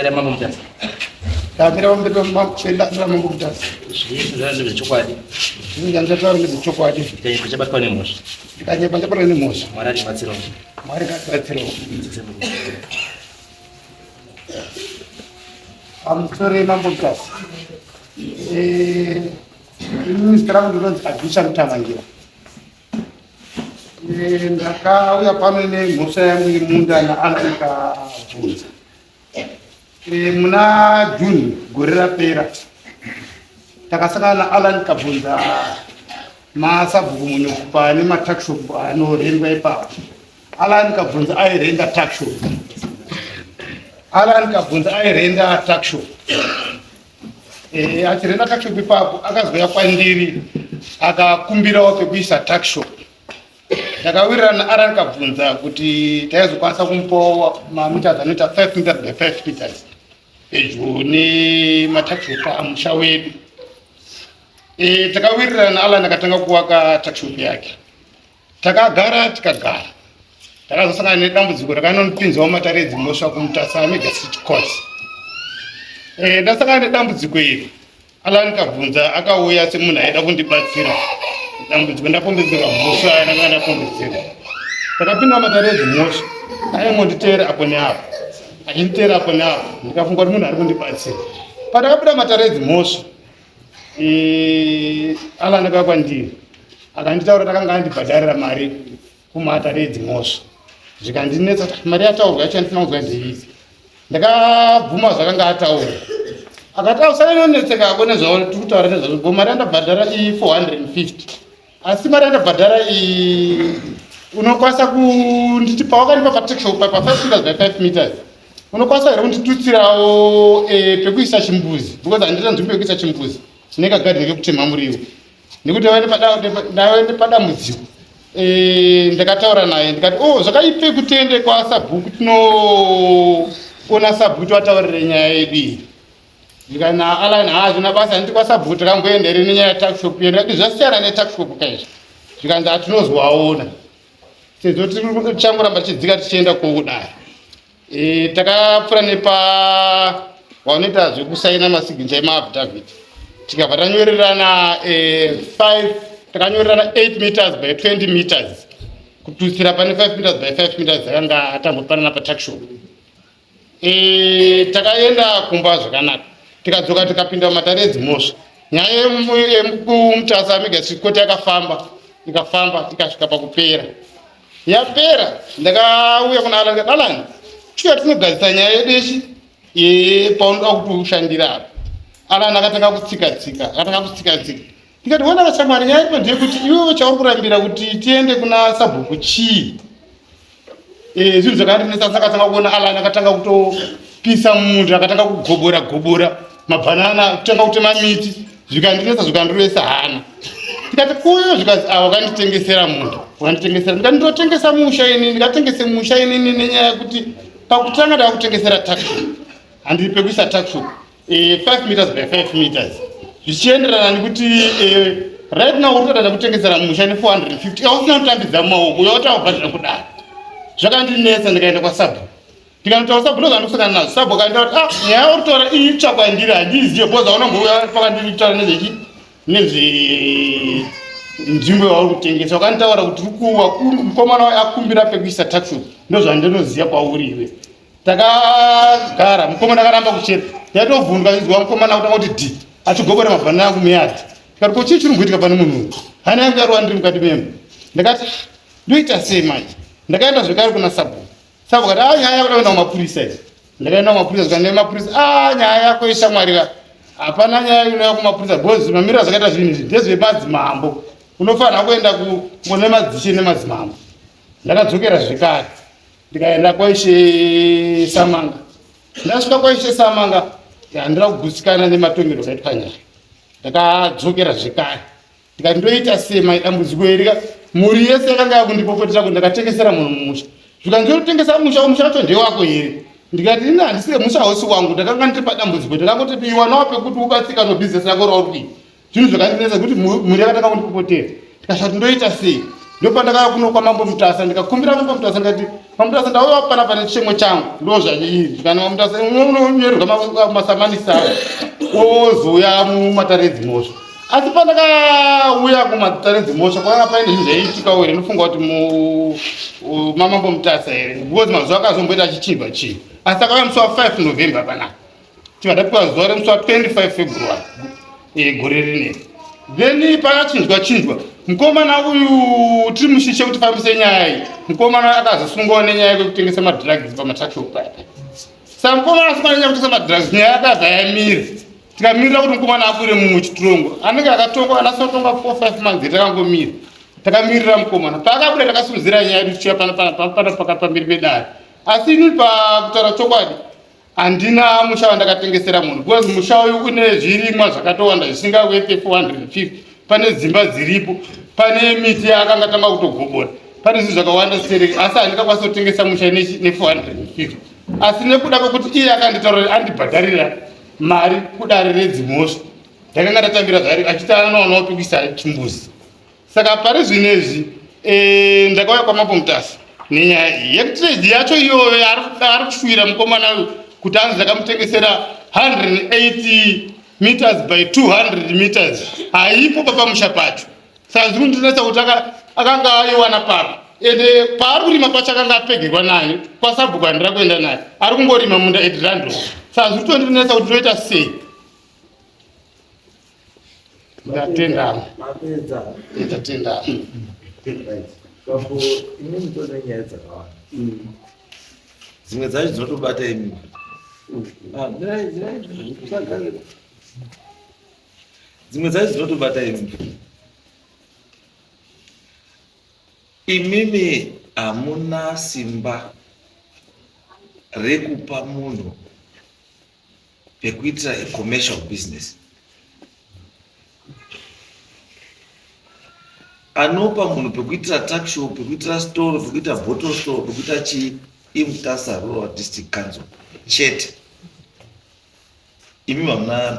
Era Mambo Mutasa. Ndamira pamberi pamambo Mambo Mutasa. Zvese ndezvechokwadi. Zvese zvandataura ndezvechokwadi. Ndikanyepa chabatwa nemhosva. Ndikanyepa chabatwa nemhosva. Mwari atibatsirewo. Mwari ngatibatsirewo. Pamusoro Mambo Mutasa. Eh, ini zita rangu ndinonzi Adisha Mutamangira. Eh, ndakauya pano nemhosva yangu yemunda naAlan Kabvunza. Eh, muna June gore rapera takasangana naAlan Kabvunza masabhuku Munyokupa nematakshop anorendwa ipapo. Alan Kabvunza airenda takshop. Alan Kabvunza airenda takshop. Eh, achirenda tuckshop ipapo akazouya kwandiri akakumbirawo pekuisa tuckshop. Ndakawirirana naAran Kabvunza kuti taizokwanisa kumupawo mameters anoita 5 meters by 5 meters pedyo nematuckshop amusha wedu. Eh, takawirirana naAlan akatanga kuvaka tuckshop yake. Takagara tikagara takazosangana nedambudziko rakanondipinzawo matare edzimhosva kuMutasa Mega City Court. Eh, ndasangana nedambudziko iri, Alan Kabvunza akauya semunhu aida kundibatsira dambudziko ndapombedzerwa mhosva yandanga ndapombedzerwa. Takapinda matare edzimhosva, aingonditeera apo neapo, achinditeera apo neapo, ndikafunga kuti munhu ari kundibatsira. Patakapinda matare edzimhosva, Eh, Alan akauya kwandiri akanditaura takanga andibhadharira mari kumatare edzimhosva zvikandinetsa kuti mari yataurwa yacho yandisina kunzwa ndeipi ndakabvuma zvakanga ataura akati ausanonetseka ako nezvauri tiri kutaura nezvazvo bo mari yandabhadhara iyi 450 asi mari yandabhadhara iyi unokwanisa kunditi pawakandipa patekshop pa 5 meters by 5 meters unokwanisa here kunditutsirawo eh, pekuisa chimbuzi because handina nzvimbo yekuisa chimbuzi tine kagadheni kekutema muriwo nekuti ndave padambudziko eh, ndakataura naye ndikati o oh, zvakaipe kutende kwasabhuku tinoona sabhuku tiwataurire nyaya yedu iyi ndikana Alan haazvina basa nditi kwasabhuku takamboenda here nenyaya yetakshop yedu ndikati zvasiyana netakshop kaizvi zvikanzi hatinozwaona sezvo tichangoramba tichidzika tichienda kokudai e, takapfuura nepa vanoita zvekusaina masignature emaafidavit tikabva tanyorerana e, 5 takanyorerana 8 meters by 20 meters kututsira pane 5 meters by 5 meters dzakanga atambopanana patakshop E, takaenda kumba zvakanaka tikadzoka tikapinda mumatare edzimhosva nyaya yekumutasa megasikoti yakafamba ikafamba ikasvika pakupera yapera ndakauya kuna alan alan chiuya tinogadzisa nyaya yedu yechi paunoda kuti ushandira apa alan akatanga kutsika tsika akatanga kutsika tsika ndikati wona vashamwari nyaya iripo ndeyekuti iwewe chauri kurambira kuti tiende kuna sabhuku chii Eh, zvinhu zvakandinetsa akatanga kuona Alan akatanga kutopisa munda akatanga kugobora gobora mabhanana kutanga kutema miti zvikandinetsa zvikandirovesa hana ndikati kuyo zvikanzi awa wakanditengesera munda wakanditengesera ndikati ndinotengesa musha ini ndikatengese musha inini nenyaya yekuti pakutanga ndakakutengesera taxi handiri pekuisa taxi 5 eh, meters by 5 meters zvichienderana nekuti eh, right now uri kutoda kutengesera musha ne 450 ausina kutambidza mumaoko uya utaubhadhara kudaro zvakandinetsa ndikaenda kwasabhu ndikanotaura sabhu ndozvandikusangana nazvo sabhu akaenda kuti ah nyaya uri kutaura itsva kwandiri handiizive because auna mbouya pakandiri kutaura nezvechi nezve nzvimbo yauri kutengesa wakanditaura kuti uri kuwa mukomana wayo akumbira pekuisa taxi ndozvandinoziva kwauri iwe Takagara mukomana akaramba kuchera. Yaitovhunduka inzwa mukomana kutanga kuti dhi achigobora mabhanana angu muyadhi. Ndikati ko chii chiri kumboitika pane munhu uyu? Hana yangu yarova ndiri mukati memba. Ndakati ndoita sei manje? Ndakaenda zvekare kuna sabhuku. Sabhuku akati ah nyaya yakuda kuenda kumapurisa iyi. Ndakaenda kumapurisa zvikanzi nemapurisa ah nyaya yako ishamwari ka. Hapana nyaya inouya kumapurisa because mamiriro azvakaita zvinhu izvi ndezvemadzimambo. Unofanira kuenda kune madzishe nemadzimambo. Ndakadzokera zvekare. Ndikaenda kwaishe Samanga. Ndasvika kwaishe Samanga handina kugutsikana nematongerwo akaitwa nyaya. Ndakadzokera zvekare. Ndikati ndoita sei mai dambudziko iri ka mhuri yese yakanga yakundipopotera kuti ndakatengesera munhu mumusha. Zvikanzi unotengesa musha musha wacho ndewako here? Ndikati ini handisire musha hausi wangu ndakanga ndiri padambudziko ndakangoti iwanawo pekuti ubatsika nobhizinesi rako rauri kuita. Zvinhu zvakandinetsa kuti mhuri yakatanga kundipopotera. Ndikasati ndoita sei? Ndopandakauya kuno kwamambo Mutasa ndikakumbira mambo Mutasa ndikati mambo Mutasa ndauya panapa nechichemo changu ndo zvairi kana mambo Mutasa unonyorerwa masamanisi avo wozouya mumatare edzimhosva asi pandakauya kumatare edzimhosva kwakanga paine zvinhu zvaiitikawo here ndofunga kuti mamambo Mutasa here because mazuva akazomboita achichinjwa chii asi akauya musi wa 5 November panapa Tibva tapiwa zuva remusi wa 25 February eh, gore rineri. Then pakachinjwa chinjwa mukomana uyu tiri mushishe kuti fambise nyaya iyi. Mukomana akazosungwawo nenyaya yekutengesa madrugs pamatuckshop paya. Saka mukomana asungwa nenyaya yekutengesa madrugs nyaya yakabva yamira. Tikamirira kuti mukomana abude muchitirongo. Anenge akatongwa anasotonga 4 5 months takangomira. Takamirira mukomana. Paakabuda takasimudzira nyaya yedu tichiuya pano pano pano pakapamberi pedare. Asi ini pakutaura chokwadi Handina musha wandakatengesera munhu because musha uyu une zvirimwa zvakatowanda zvisingawete 450 pane dzimba dziripo pane miti yaakanga tanga kutogobora pane zvinhu zvakawanda sitereki asi handingakwanisa kutengesa musha ne450 asi nekuda kwekuti iye akanditaurira andibhadharira mari kudare redzimhosva ndakanga ndatambira zvaari achiti anowanawo pekuisa chimbuzi Saka pari zvino izvi eh, ndakauya kwamambo Mutasa nenyaya iyi yekuti yacho iyoyo ari kushuwira mukomana uyu kuti anzi ndakamutengesera 180 meters by 200 meters haipo papamusha pacho saka zviri kundinetsa kuti akanga aiwana papi ende paari kurima pacho akanga apegerwa naye kwasabhuku handira kuenda naye ari kungorima munda at random saka zviri kutondinetsa kuti toita sei Ndatenda. Mapedza. Ndatenda. Right. Bambo, inini tone nyaya dzakawanda. Dzimwe dzacho dzinotobata imi. Ah, mirai, mirai, musagare. Dzimwe dzacho dzinotobata imi. Imimi hamuna simba rekupa munhu pekuitira a commercial business anopa munhu pekuitira tuckshop pekuitira store pekuita bottle store pekuita chii imutasa rural district council chete imi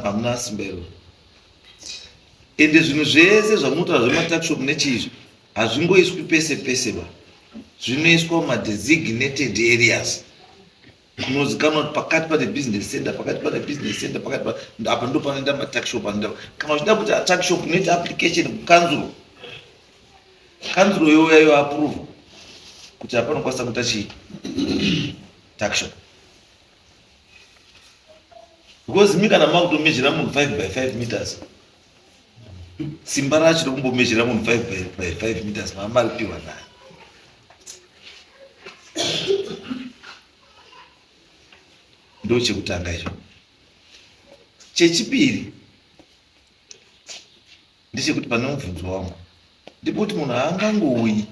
hamuna simba iroro ende zvinhu zvese zvamunotaura zvematuckshop nechiizvi hazvingoiswi pese pese ba zvinoiswa mumadesignated areas kunozikanwa kuti pakati pane business center pakati pane business center pakati apa ndo panoenda matuckshop anoenda kana uchida kuti tuckshop unoita application kukanzuro kanzuro youya yo approve kuti apa panokwanisa kuita chii tuckshop because mi kana makutomezhera munhu 5 by 5 meters simba racho rekumbomezhera munhu 5 by 5 meters maamaripiwa nayo ndo chekutanga icho chechipiri ndechekuti pane mubvunzo wangu ndipoti munhu haangangouyi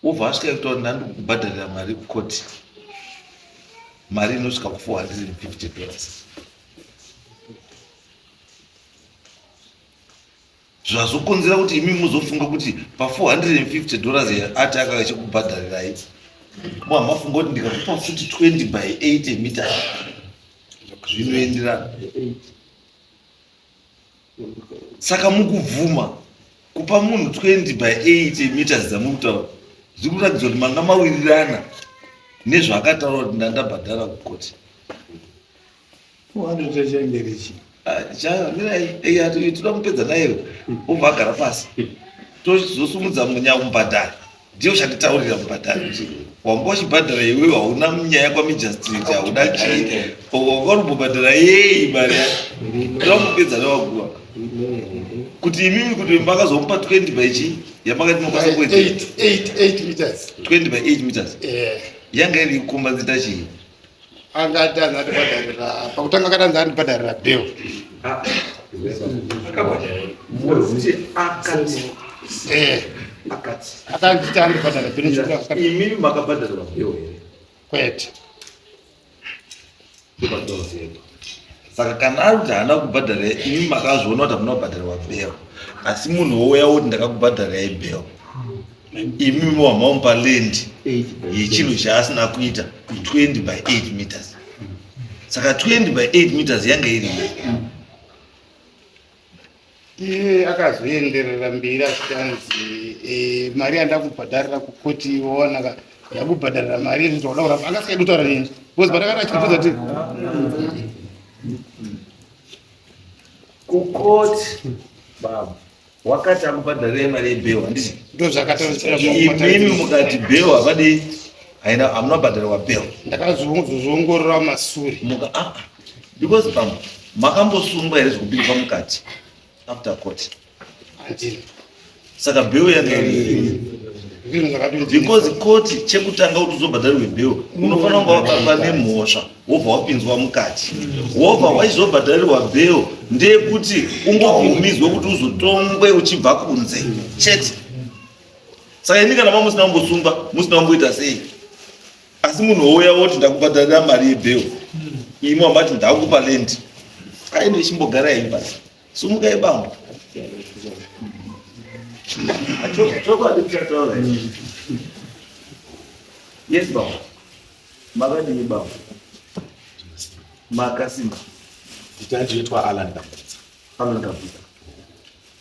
wobva asvika kutaura ndandikubhadharira mari kukoti mari inosvika ku 450 dollars zvazokonzera kuti imi muzofunga kuti pa 450 dollars ati akanga chekubhadharirai muhamafunga kuti ndikakupa futi 20 by 80 meter zvinoenderana saka mukubvuma kupa munhu 20 by 80 meters dzamuri kutaura zviri kuratidza kuti manga mawirirana nezvaakataura kuti ndandabhadhara kukoti Toda kupedza naye obva agara pasi tozosumudza nyakumubhadhara ndiye uchanditaurira mubhadhara wanga uchibhadhara iwewe hauna nyaya kwamijastrit hauna chii wanga uri yei mari yacho toda kupedza newaguva kuti imimi kuti makazomupa 20 by chii yamakati mokwanisa kuwedzera 20 by 8 meters yanga iri kukombanzita chii anga atanzi andibhadharira pakutanga akatanzi andibhadharira bill eh. akanditi andibhadhara bill imimi makabhadharira bill here kwete saka kana ari kuti haana kubhadhara imi makazviona kuti hamuna kubhadharirwa bell asi munhu wouya woti ndakakubhadharirai bell imi wamamupa land yechinhu chaasina kuita 20 by 8 meters saka 20 by 8 meters yanga iri Iye akazoenderera mberi achiti anzi eh, mari yandakubhadharira kukoti iwona ndakubhadharira mari yezvinhu zvakuda kurapa angasikaidi kutaura neni because patakati achitibvunza kuti Kukoti baba wakati akubhadharirai mari yebail handiti? Ndozvakataura. Imimi mukati bail havadii haina hamuna kubhadharirwa bail. Ndakazozviongorora masure. Muka ah, ah. Because bambo makambosungwa here zvekubikwa mukati after court? Handina. Saka bail yanga iri Zvinhu zvakatoti because court chekutanga kuti uzobhadharirwe bail unofanira kunga wabatwa nemhosva wobva wapinzwa mukati wobva wachizobhadharirwa bail ndeyekuti ungobvumidzwe kuti uzotongwe uchibva kunze chete. Saka ini kana mamusina kumbosungwa musina kumboita sei asi munhu wouya woti ndakubhadharira mari yebail imwe wambati ndakupa land aino ichimbogara henyu basi. Sumukai bambo. Chokwadi tichataura. Yes bambo. Makadii bambo? Makasimba. Zita ndinoitwa Alan Kabvudza. Alan Kabvudza.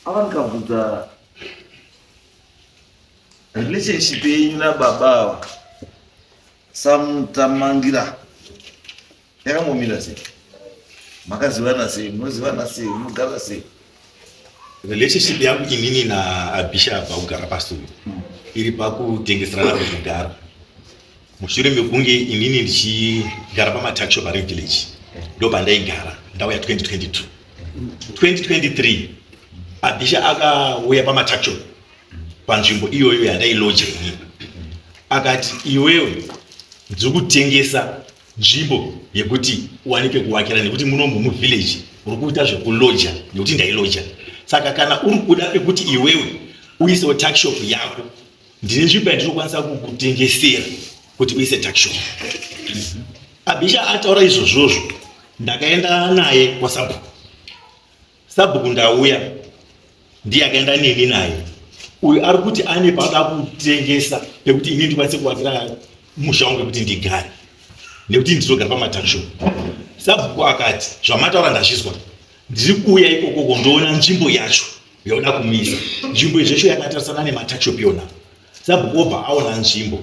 Alan Kabvudza relationship yenyu nababa ava Samutamangira Yakambomira sei? Makazivana sei? Munozivana sei? Munogara sei? Relationship yangu inini naAbisha pakugara pasuo iri pakutengeserana pekugara. Mushure mekunge inini ndichigara pamatuckshop ari village ndopandaigara ndauya 2022. 2023 Abisha akauya pamatuckshop panzvimbo iyoyo yandailoja inini akati iwewe ndiri kutengesa nzvimbo yekuti uwane pekuvakira nekuti muno muvillage uri kuita zvekuloja nekuti ndailoja saka kana uri kuda pekuti iwewe uisewo tuckshop yako ndine nzvimbo yandinokwanisa kukutengesera kuti uise tuckshop. Abisha ataura izvozvozvo ndakaenda naye kwasabhuku. Sabhuku ndauya ndiye akaenda neni naye uyu ari kuti ane paada kutengesa pekuti ini ndikwanise kuvakira musha wangu pekuti ndigare nekuti ndinogara pamatakshop. Sabhuku akati zvamataura ndazvizwa ndiri kuuya ikokoko ndoona nzvimbo yacho yauda kumisa nzvimbo izvesho yakatarisana nematakshop yona. Sabhuku obva aona nzvimbo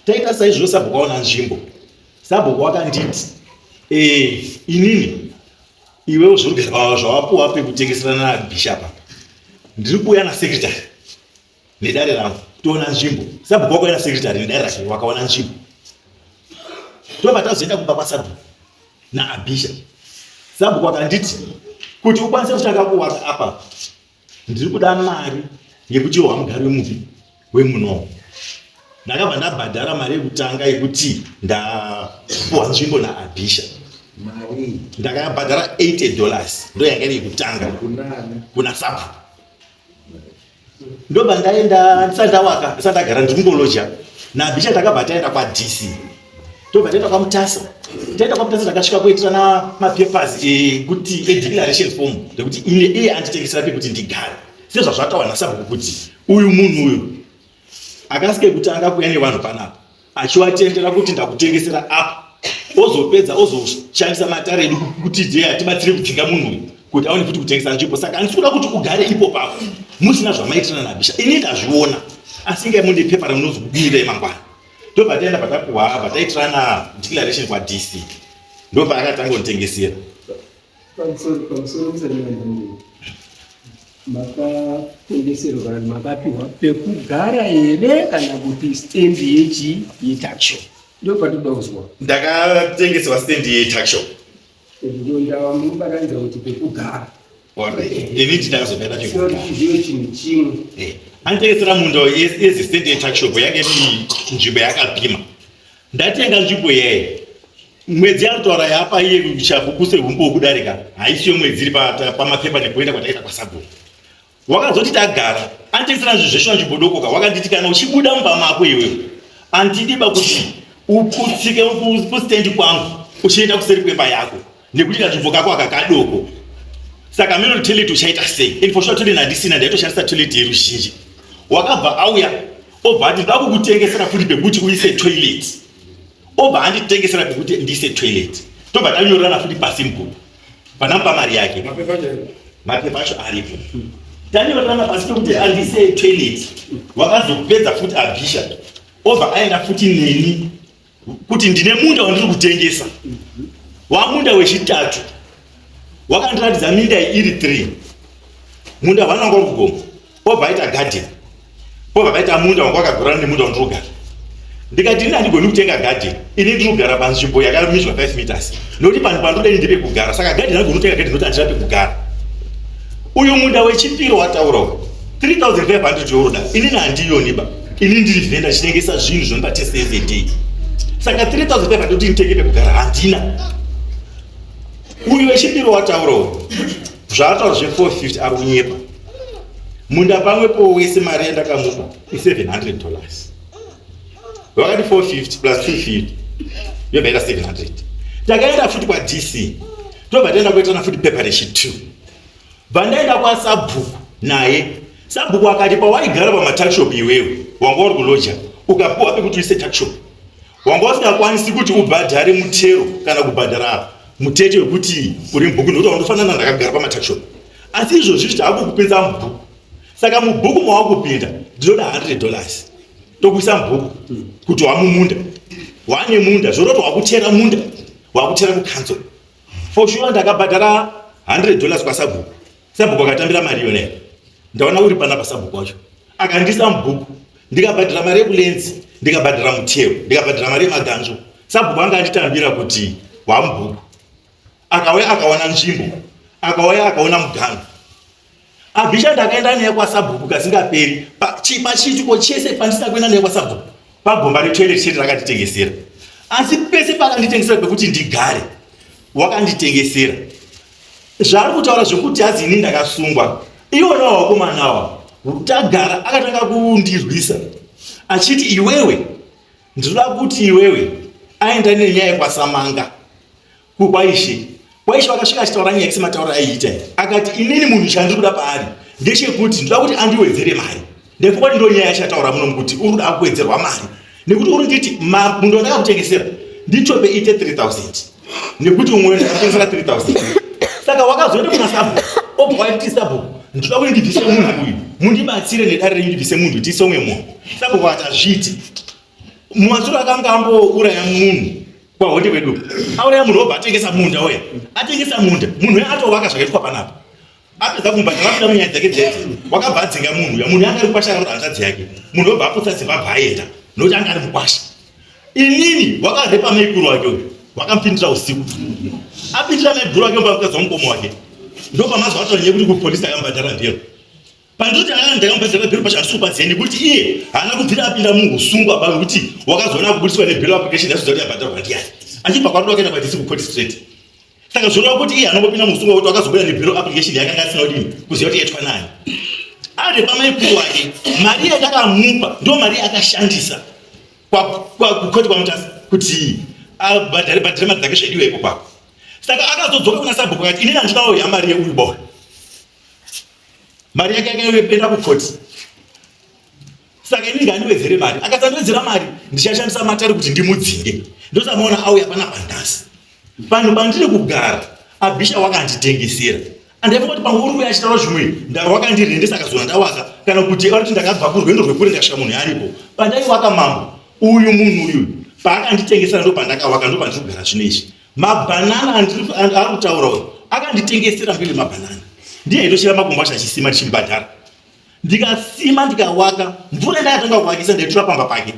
taita saizvozvo sabhuku aona nzvimbo sabhuku wakanditi eh, inini Iwewe zviri zvawapuwa pekutengeserana nabishop apa. Ndiri kuuya nasecretary nedare rangu toona nzvimbo. Sabhuku wakauya nasecretary nedare rake wakaona nzvimbo. Tobva tazoenda kumba kwasabhuku naabisha. Sabhuku akanditi kuti ukwanise kutanga kuwaka apa Ndiri kuda mari yekuti iwe wamugari wemupi wemuno. Ndakabva ndabhadhara mari yekutanga yekuti ndapuwa nzvimbo naAbisha. Ndakabhadhara $80 ndo yanga iri yekutanga kuna Sabhuku. Ndobva ndaenda ndisati ndawaka ndisati ndagara ndiri kungoloja naAbisha takabva taenda kwaDC. Tobva taenda kwaMutasa. Taenda kwaMutasa takasvika kuitirana mapapers ekuti edeclaration form rekuti ine iye anditengesera pekuti ndigare. Sezvazvataurwa nasabhuku kuti uyu munhu uyu akasike kutanga kuuya nevanhu panapa achivatendera kuti ndakutengesera apa ozopedza ozoshandisa matare edu kuti je atibatsire kudzinga munhu uyu kuti aone futi kutengesa nzvimbo saka handisi kuda kuti ugare ipo papo musina zvamaitirana nabisha ini ndazviona asi ingai mune pepa ramunozobudira mangwana Ndobva taenda patapuwa apa taitirana declaration kwa DC. Ndobva akatanga kunditengesera. Pamusoro pamusoro musati makatengeserwa kana kuti makapiwa pekugara here kana kuti stand yechi yetuckshop ndo patoda kuzwa. Ndakatengeserwa stand yetuckshop. Ndo ndava munobatanidza kuti pekugara. Ini ndakazopenda pekugara. Chizive chinhu chimwe. Eh. Anditengesera munda yezi stand yetuckshop yange iri nzvimbo yakapima. Ndatenga nzvimbo yeye. Mwedzi yaritaura yapa iye chabuku sehumbo hwekudarika haisiyo mwedzi iri pamapepa nekuenda kwataita kwasabhuku. Wakazoti tagara anditengesera zvinhu zveshuwa nzvimbo doko ka wakanditi kana uchibuda mumba mako iwewe andidiba kuti ukutsike kustendi kwangu uchienda kuseri kwemba yako nekuti kanzvimbo kako aka kadoko saka mino toilet uchaita sei and for sure toilet handisina ndaitoshandisa toilet yeruzhinji wakabva auya obva ati ndoda kukutengesera futi pekuti uise toilet obva anditengesera pekuti ndiise toilet tobva tanyorerana futi pasi mubhuku pandamupa mari yake mapepa acho aripo. Tanyorerana pasi pekuti andise toilet. Wakazopedza futi abhisha. Obva aenda futi neni kuti ndine munda wandiri kutengesa. Wamunda wechitatu. Wakandiratidza minda iri 3. Munda hwana wanga uri kugomo. Obva aita garden. Pobva paita munda wanga wakagurana nemunda wandiri kugara. Ndikati ini handigoni kutenga garden. Ini ndiri kugara panzvimbo yakamizwa 5 meters. Nokuti panhu pandoda ini ndepekugara. Saka garden handigoni kutenga garden nokuti handina pekugara. Uyu munda wechipiro wataura uyu. 3500 yoroda. Inini handiyoni ba. Ini ndiri vhenda chitengesa zvinhu zvinopa test every day. Saka 3500 kuti nditenge pekugara handina. Uyu wechipiro wataura uyu. Zvaataura zve 450 ari kunyepa. Munda pamwepo wese mari yandakamupa i700 dollars. Vakati 450 plus 250 yobva yaita 700. Takaenda futi kwaDC tobva taenda kuitana futi pepa rechi 2. Bva ndaenda kwasabhuku naye. Sabhuku akati pawaigara pamatuckshop iwewe wanga uri kuloja ukapiwa pekuti uise tuckshop wanga usingakwanisi kuti ubhadhare mutero kana kubhadhara mutete wekuti uri mubhuku nekuti wandofanana ndakagara pamatuckshop asi izvozvi izvi taakukupinza mubhuku saka mubhuku mawakupinda ndinoda 100 dollars tokuisa mubhuku kuti wamumunda wane munda zvoroti wakutera munda wakutera kucouncil for sure ndakabhadhara 100 dollars kwasabhuku sabhuku akatambira mari yona ndaona uri panapa sabhuku wacho akandisa mubhuku ndikabhadhara mari yekulenzi ndikabhadhara mutero ndikabhadhara mari yemaganzo sabhuku anga anditambira kuti wamubhuku akauya akaona nzvimbo akauya akaona muganhu abhisha ndakaenda naye kwasabhuku kasingaperi pachiitiko chese pandisina kuenda naye kwasabhuku pagomba retoilet chete rakanditengesera asi pese pakanditengesera pekuti ndigare wakanditengesera zvaari kutaura zvekuti hazi ini ndakasungwa iwona wakomanawa tagara akatanga kundirwisa achiti iwewe ndinoda kuti iwewe aenda nenyaya yekwasamanga kukwaishe kwaishe vakasvika achitaura nyaya sematauro aiita akati inini munhu chandiri kuda paari ndechekuti ndinoda kuti andiwedzere mari ndekuti ndo nyaya yachataura muno mukuti uri kuda kuwedzerwa mari nekuti uri nditi munhu wandakakutengesera nditope ite 3000 nekuti umwe ndakatengesera 3000 saka wakazoenda kuna sabhuku obva waiti sabhuku ndinoda kuti ndibvise munhu uyu mundibatsire nedare renyu ndibvise munhu tiise umwe munhu sabhuku akati hazviiti mumatsuro akanga ambouraya munhu kwahonde kwedu auraya munhu obva atengesa munda uya atengesa munda munhu uya atovaka zvakaitwa panapa apedza kumubhadhara abuda munyaya dzake dzedze wakabva adzinga munhu uya munhu anga ari mukwasha akaroda hanzvadzi yake munhu wobva aputsa dzimba abva aenda nokuti anga ari mukwasha inini wakarepa maikuru wake uyu wakamupindira usiku apindira maiguru wake mba mukadzi wamukoma wake ndopamazuva ataura nyaya yekuti kupolisi akamubhadhara ndero pandoti aa ndakamubhadhara bhero pacho handisi kupaziva nekuti iye haana kubvira apinda muusungwa ba nekuti wakazoona akubudiswa nebhero application yazoziva kuti yabhadharwa ndiyani achibva kwaroda kuenda kwadisi kucourt straight saka zvoreva kuti iye anongopinda muusungwa kuti wakazobuda nebhero application yakanga asina kudini kuziva kuti yaitwa nani ari pamaikuru wake mari yandakamupa ndo mari yakashandisa kukoti kwamutasa kuti abhadhare bhadhare mari dzake zvaidiwa ipo pako saka akazodzoka kuna sabhuku akati inini handinawo yamari yeuyu boy mari yake yakaenda kukoti saka ini ngandiwedzere mari akasandiwedzera mari ndichashandisa matare kuti ndimudzinge ndosamaona auya pana pandasi panhu pandiri kugara abhisha wakanditengesera andaifunga kuti pamwe uri kuya achitaura zvimwe ndaro wakandirendesa akazona ndawaka kana kuti ariti ndakabva kurwendo rwekure ndikasvika munhu aripo pandaiwaka mambo uyu munhu uyu paakanditengesera ndo pandakawaka ndo pandiri kugara zvino izvi Mabhanana ari kutaura uyu akanditengesera mbiri mabhanana ndiye aitochera makumbo acho achisima ndichimubhadhara ndikasima ndikawaka mvura ndakatanga kuvakisa ndaitora pamba pake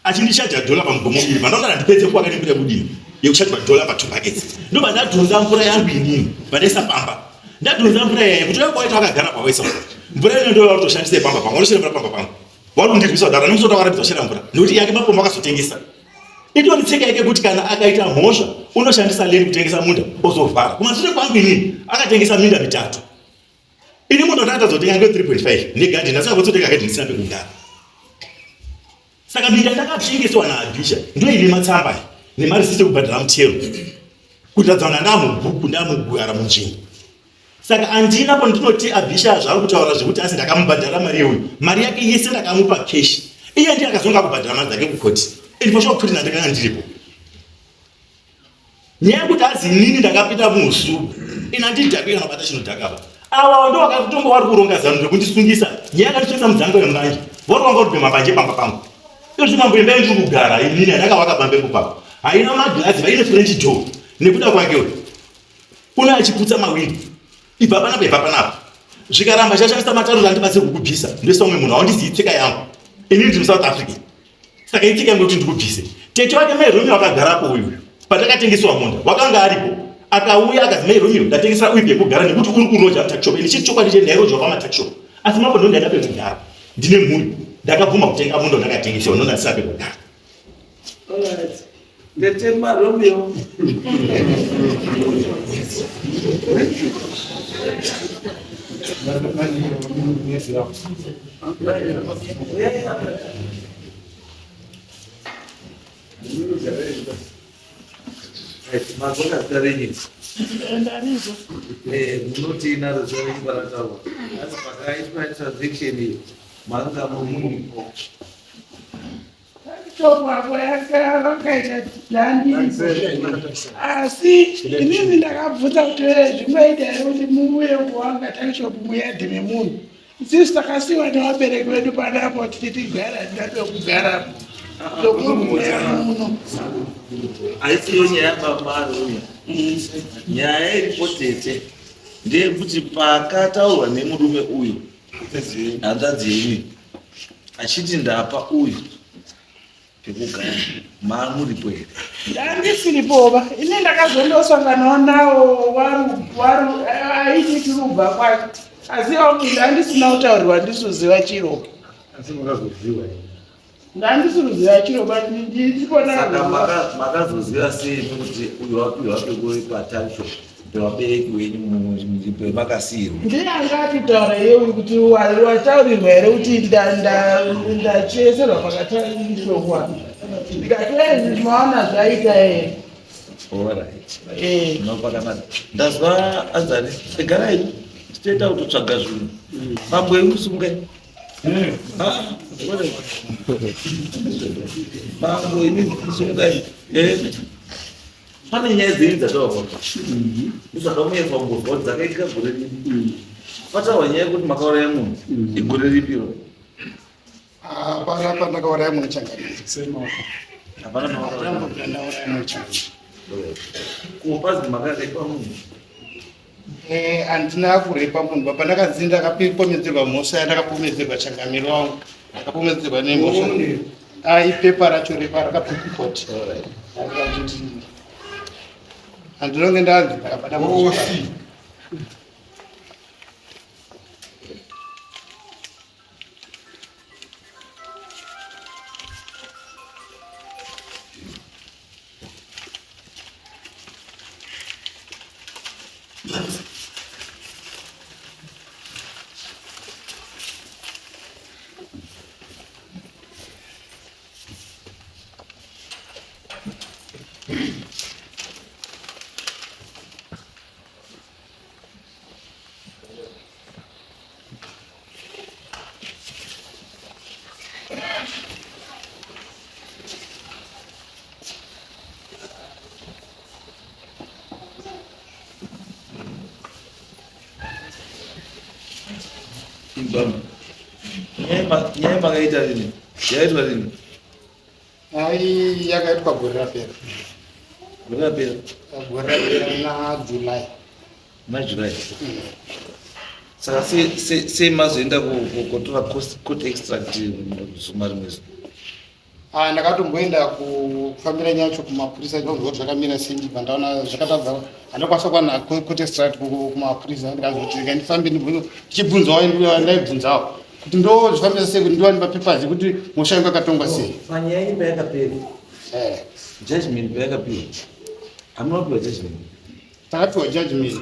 achindichaja dhola pamugomo iri vandaona ndipedze kuwaka nemvura yekudini yekuchajwa dhola pa two buckets ndobva ndadhonza mvura yangu inini vandaisa pamba ndadhonza mvura yaya kuti kwaita wakagara pawaisa mvura ino ndoya kutoshandisa pamba pangu wanoshera mvura pamba pangu warundirwisa kudaro nemusota wakarambidza kushera mvura nekuti yake makombo akazotengesa Itori tsika yake kuti kana akaita mhosva unoshandisa land kutengesa munda ozovhara. Kumashure kwangu inini akatengesa minda mitatu. Ini munda ndakatozotenga nge 3.5 negarden asi akatsotenga garden isina pekugara. Saka minda ndakatengeswa naAbisha ndiyo ine matsamba nemarisiti ekubhadhara mutero kuratidza kuti ndamubhuku ndamugara munzvimbo. Saka andina pandinoti Abisha zvaari kutaura zvekuti asi ndakamubhadhara mari yeuyu. Mari yake yese ndakamupa cash. Iye ndiye akazonga kubhadhara mari dzake kukoti. And for sure kuti ndakanga ndiripo. Nyaya yekuti azi inini ndakapinda muusuku. Ini handidhakwi kana kubata chinodhaka apa. Ava ndo vakatonga vari kuronga zano rekundisungisa nyaya yakandisungisa mudzanga wembanje. Vari vanga vari mambanje pamba pangu. Izvi mambo imba ndiri kugara inini ndakavaka pamba ipapo. Haina maglazi vaine French door nekuda kwake uyu. Una achiputsa mawindi. Ibva panapa ibva panapa. Zvikaramba chashandisa mataro andibatsire kukubvisa. Ndoisa umwe munhu haundizivi tsika yangu. Inini ndiri muSouth Africa. Saka itsika yangu kuti ndikubvise. Tete wake mai Romeo akagarapo uyu. Patakatengesewa munda wakanga aripo. Akauya akazi mai Romeo ndatengesera uyu pekugara nekuti uri kuroja tuckshop. Ini chiri chokwadi chete ndairoja pamatuckshop. Asi mambo ndo ndaida pekugara. Ndine mhuri. Ndakabvuma kutenga munda ndakatengesewa ndo ndasina pekugara. Alright. Tete maRomeo. Magona zita renyu. Ndarizo. Eh, munoti naro zita renyu parataurwa. Asi pakaitwa transaction iyi manga muripo. Chokwako yakaita dandiripo. Asi inini ndakabvunza kuti zvingaita here kuti muuye kuwanga takishop muyadhi memunhu. Isusu takasiwa nevabereki vedu panapo titi tigara hatina pekugarapo. Tokuuya muno. Haisiyo nyaya baba Romeo. Nyaya iripo tete ndeyekuti pakataurwa nemurume uyu hanzvadzi yenyu achiti ndapa uyu pekugara maamuripo here Ndandisiripoba ini ndakazondosanganawo nawo waru waru aiti tirubva kwacho asi ndandisina kutaurirwa ndisuziva chiro Asi makazoziva here? ndandisuruziva chiro but ndipona saka makazoziva sei kuti uyu wapiwa pekuipa tacho pevabereki wenyu pemakasiirwa ndiye anga atitaura iyewe kuti wataurirwa here kuti ndacheserwa pakatandisokwa ndikati "Eh, maona zvaita here Alright. Eh. No, pakanaka. Ndazwa anzani, garai titoita kutotsvaga zvinhu. Mambo emusungai. Ah, Mambo imi musungai. Eh. Pane nyaya dzenyu dzataurwa. Ndozvakamuedza kungozwa kuti dzakaitika gore ripi. Pataurwa nyaya yekuti makauraya munhu. Igore ripi iro? Hapana pandakauraya munhu changamire. Hapana pamakauraya munhu. Ndambobvira ndauraya munhu changamire. Kupazi makarepa munhu. Eh, handina kurepa munhu baba ndakanzi ndakapomedzerwa mhosva yandakapomedzerwa changamire wangu ndakapomedzerwa nemhosva Ah, ipepa racho repa rakabva kukoti handinonge ndanzi ndakabata mhosva. Nyaya makaita rini? Yakaitwa rini? Ai, yakaitwa gore rapera. Gore rapera. Gore rapera muna July. Muna July. Saka sei mazoenda kotora court extract zuma rimwe zuva? Ah, ndakatomboenda kufambira nyaya yacho kumapurisa ndonzwa kuti zvakamira sei ndibva ndaona zvakatadza handakwanisa kuwana court extract kumapurisa ndikazoti rega ndifambe ndichibvunzawo ndaibvunzawo kuti ndozvifambisa sei kuti ndiwane mapapers ekuti mhosva yangu yakatongwa sei. Panyaya yenyu payakapera Eh, judgment payakapiwa hamuna kupiwa judgment takapiwa judgment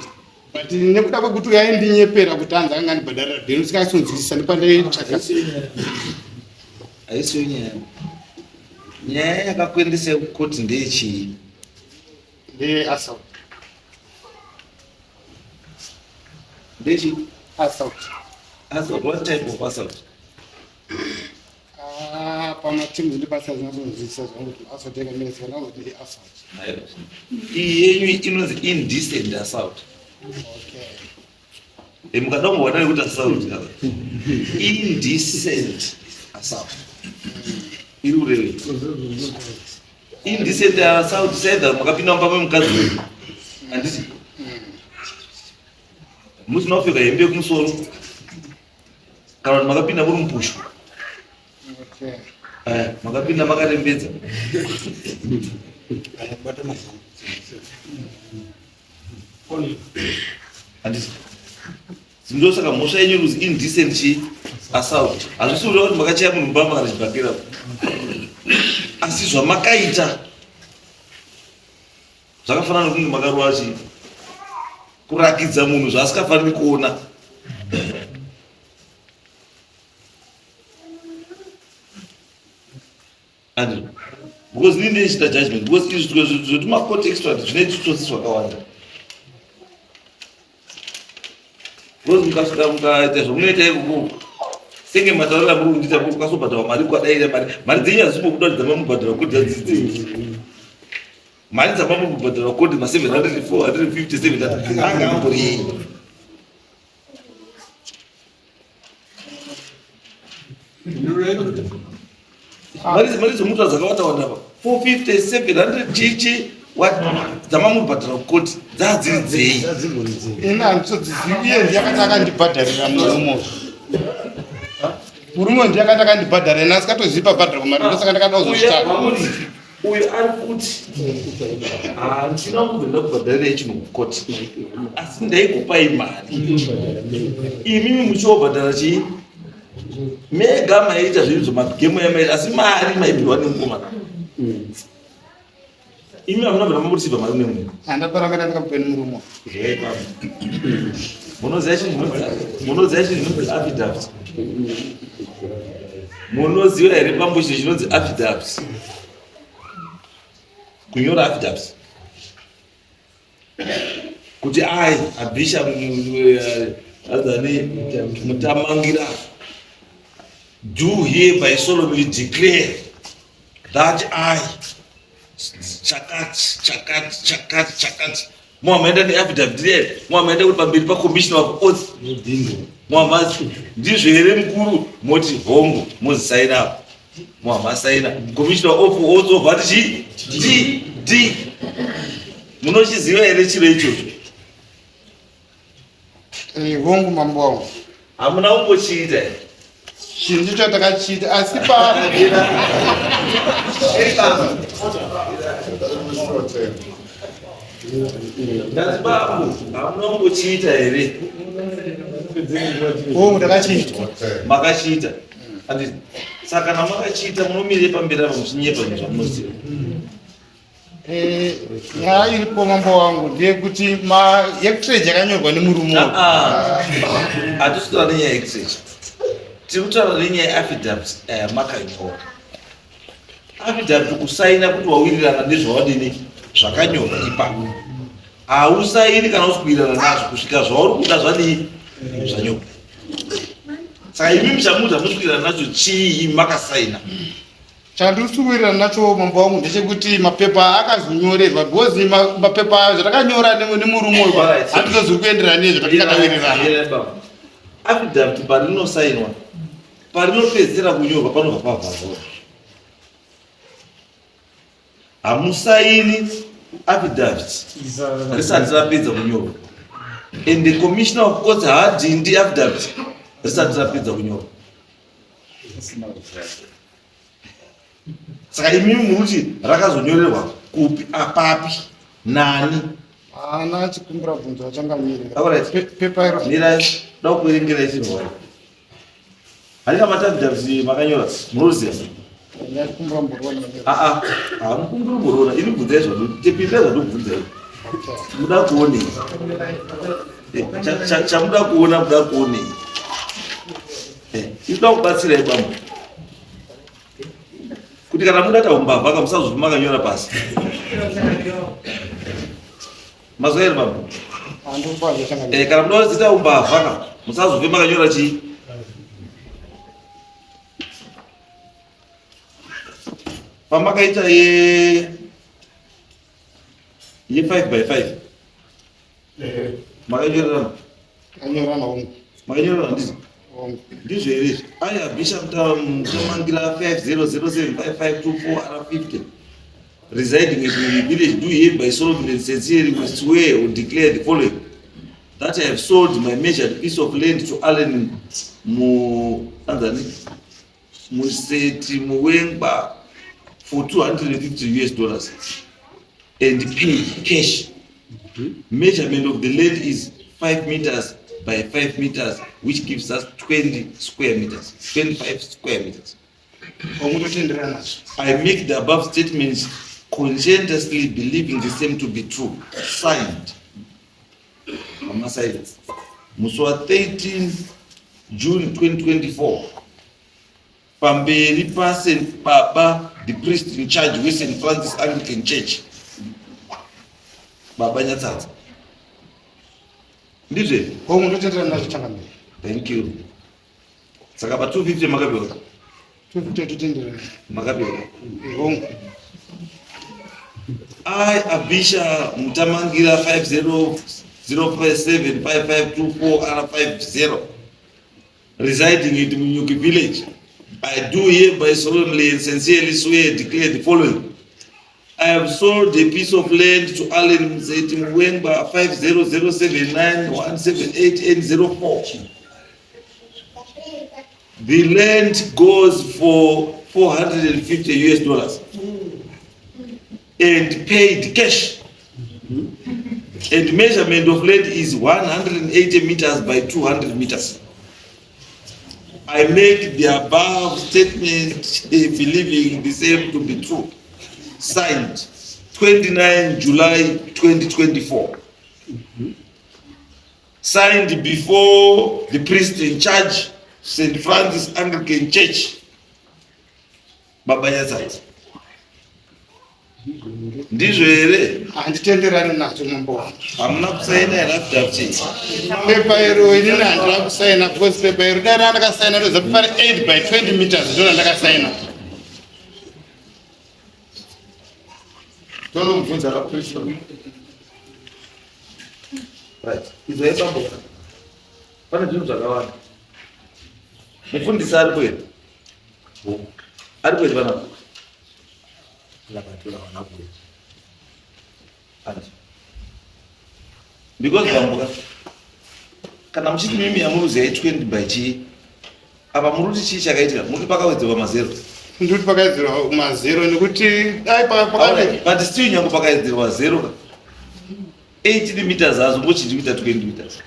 but nekuda kwekuti yaindinyepera kuti hanzi akanga andibhadharira bhero ndisingasonzwisisa ndopandaiitsvaga haisiyo nyaya nyaya yakakuendesai kukoti ndeyechii ndeassault ndeyechii assault assault what type of assault Ah, pamatimu ndibasa zvinazonzwisisa zvangu kuti assault yakamira sei kana kuti assault iyi yenyu inonzi indecent assault okay. Eh, mukada kumboona nekuti assault indecent assault iri kurevei indecent assault saidha makapinda mumba memukadzi uyu handiti musina kupfeka hembe yekumusoro kana kuti makapinda muri mupushu eh, makapinda makarembedza handisi ndosaka mhosva yenyu ruzi indecent chi assault hazvisi kureva kuti makachaya munhu mbama kana chibhakera asi zvamakaita zvakafanana nekunge makarova chii kurakidza munhu zvaasikafaniri kuona and because ini ndichita judgment because izvi zvetumacourt extract zvine tutsotsi zvakawanda because mukasvika mukaita zvamunoita ikoko senge mataurira muri kundiita mukasobhadharwa mari kwadaira mari mari dzenyu hadzimbobuda kuti dzamamubhadharwa kuti dzadzidzi mari dzamamubhadharwa koti ma 700 450 anga ambori yei Mari dzomuta dzakawanda wanda apa 450 700 chichi dzamamubhadhara kukoti dzadziri dzei ini handitodzizivi uye ndiye akati akandibhadharira murume murume ndiye akati akandibhadharira ini asikatozivi pabhadharwa mari ndosaka ndakada kuzozvitsvaga uyu ari kuti handina kubvira kubhadharira chinhu kukoti asi ndaikupai mari imimi muchiobhadhara chii mega maiita zvinhu zvomagemo yamaita asi mari maipiwa nemukomana imi hamuna bvira mamborisivha mari nemunhu andaparangana ndikapiwa nemurume munoziva chinhu chinonzi affidavit munoziva here pambo chinhu chinonzi affidavit kunyora affidavit kuti ai abisha azani mutamangira do hereby solemnly declare that i chakati chakati chakati chakati muhamaenda neaffidavit riye muhamaenda kuti pamberi pacommissioner of oath muhama ndizvo here mukuru moti hongu mozisaina apo muhamasaina commissioner of oath obva ati chii d d munochiziva here chiro ichocho Eh, hongu mambo wangu hamuna kumbochiita here chinhu ndicho takachiita asi pa ndati bambo hamuna kumbochiita here hongu ndakachiita makachiita Handiti? Saka kana makachiita munomire pamberi apa muchinyepa zvinhu zvamunoziva. Eh, nyaya iripo mambo wangu ndeyekuti yekutreji yakanyorwa nemurume uyu. Ah, ah. Hatisi kutaura nenyaya yekutreji. Tiri kutaura nenyaya yeaffidavit yamakanyora. Affidavit kusaina kuti wawirirana nezvawadini zvakanyorwa ipapo. Hausaini kana usi kuwirirana nazvo kusvika zvauri kuda zvadii zvanyorwa. Saka imi muchamuudza musi kuwirirana nacho chii makasaina? Chandiri kuwirirana nacho mambo wangu ndechekuti mapepa akazonyorerwa because mapepa ayo zvatakanyora nemurume uyu hatizoziri kuenderana nezvo tatinga tawirirana. Affidavit parinosainwa parinopedzisira kunyorwa panobva pavharwa. Hamusaini affidavit risati rapedza kunyorwa and the commissioner of courts haadhindi affidavit risati rapedza kunyorwa. Saka imimi muruti rakazonyorerwa kupi apapi nani? Haana chikumbira bvunzo achangamire. Alright. Pepa iro. Mirai, da kuverengera chinhu. Handina matafidavit makanyora, munoziva? Ndakumbira mboriona. Aa, hamukumbiri mboriona, ini bvunzai zvandotipindai zvandokubvunzai. Muda kuonei? Eh, chamuda kuona muda kuonei? Eh, inoda kubatsirai bambo. Kuti kana muda taumbavha ka musazofa makanyora pasi. Mazwa here bambo? Eh, kana muda kudzita umbavha ka musazofe makanyora chii? Pamakaita ye ye 5 by 5 makanyorerana. Takanyorerana hongu. Makanyorerana handizvo? Hongu. Ndizvo here izvi? I Abisha Mutamangira 50075524 R50 residing at the village do hereby solemnly and sincerely swear or declare the following that I have sold my measured piece of land to Allen Mu anzani Museti Muwengba for 250 US dollars and pay cash. Measurement of the land is 5 meters by 5 meters which gives us 20 square meters, 25 square meters. Omutotenderana nazvo. I make the above statements conscientiously believing the same to be true. Signed. Pamasaini. Musi wa 13 June 2024 pamberi paSt Baba the priest in charge weSt Francis Anglican Church Baba Nyatsatsa. Ndizvo here? Hongu ndotenderana nazvo changamire. Thank you. Saka pa 250 makapiwa? 250 totenderana. Makapiwa. Hongu. I Abisha Mutamangira 50075524 R50 residing at Munyuki village. I do hereby solemnly and sincerely swear declare the following. I have sold a piece of land to Allen Mzeti Muwengba 50079178804. The land goes for 450 US dollars and paid cash. And measurement of land is 180 meters by 200 meters. I make the above statement believing the same to be true. Signed, 29 July 2024. Signed before the priest in charge, St. Francis Anglican Church, Baba Nyatsatsa. Ndizvo here? Handitenderani nazvo mambo wangu. Hamuna kusaina here affidavit? Pepa iro inini handina kusaina because pepa iro dai randakasaina ndoziva pari 8 by 20 meters ndo randakasaina. Tonomubvunza kapriest. Right. Izwai bambo. Pane zvinhu zvakawanda. Mufundisi aripo here? Aripo here panapa? Because bambo ka kana muchiti mimi yamuruzi yai 20 by chii apa muri kuti chii chakaitika muri kuti pakawedzerwa mazero Ndikuti pakawedzerwa mazero nekuti dai pakati but still nyange pakawedzerwa zero ka 18 meters hazvombochindi kuita 20 meters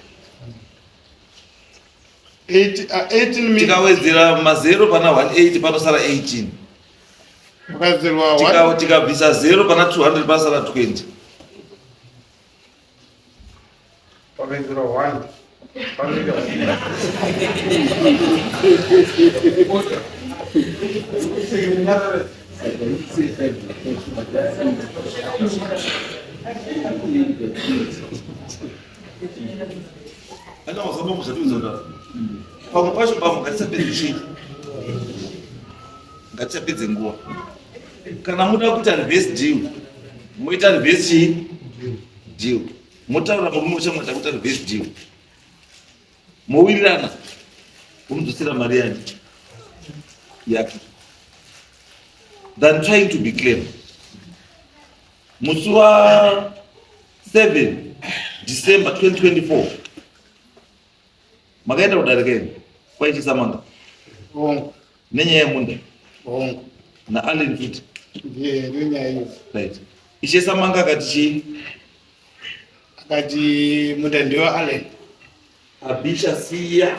18 meters tikawedzera mazero pana 180 panosara 18 pakawedzerwa tikabvisa zero pana 200 panosara 20 pakawedzerwa 1 panoita pamwe pacho pamwe ngatisapedze chii ngatisapedze nguva kana muda kuita reverse deal moita reverse chii deal motaura murume uchamwa takuita reverse deal mowirirana womudzosera mari yani yake than trying to be clever musi wa 7 December 2024 makaenda kudarika imi kwaichisamanga hongu nenyaya yemunda hongu naAllen futi ndiye ndiyo nyaya iyo right Ishe Samanga akati chii akati munda ndiwa Allen Abisha siya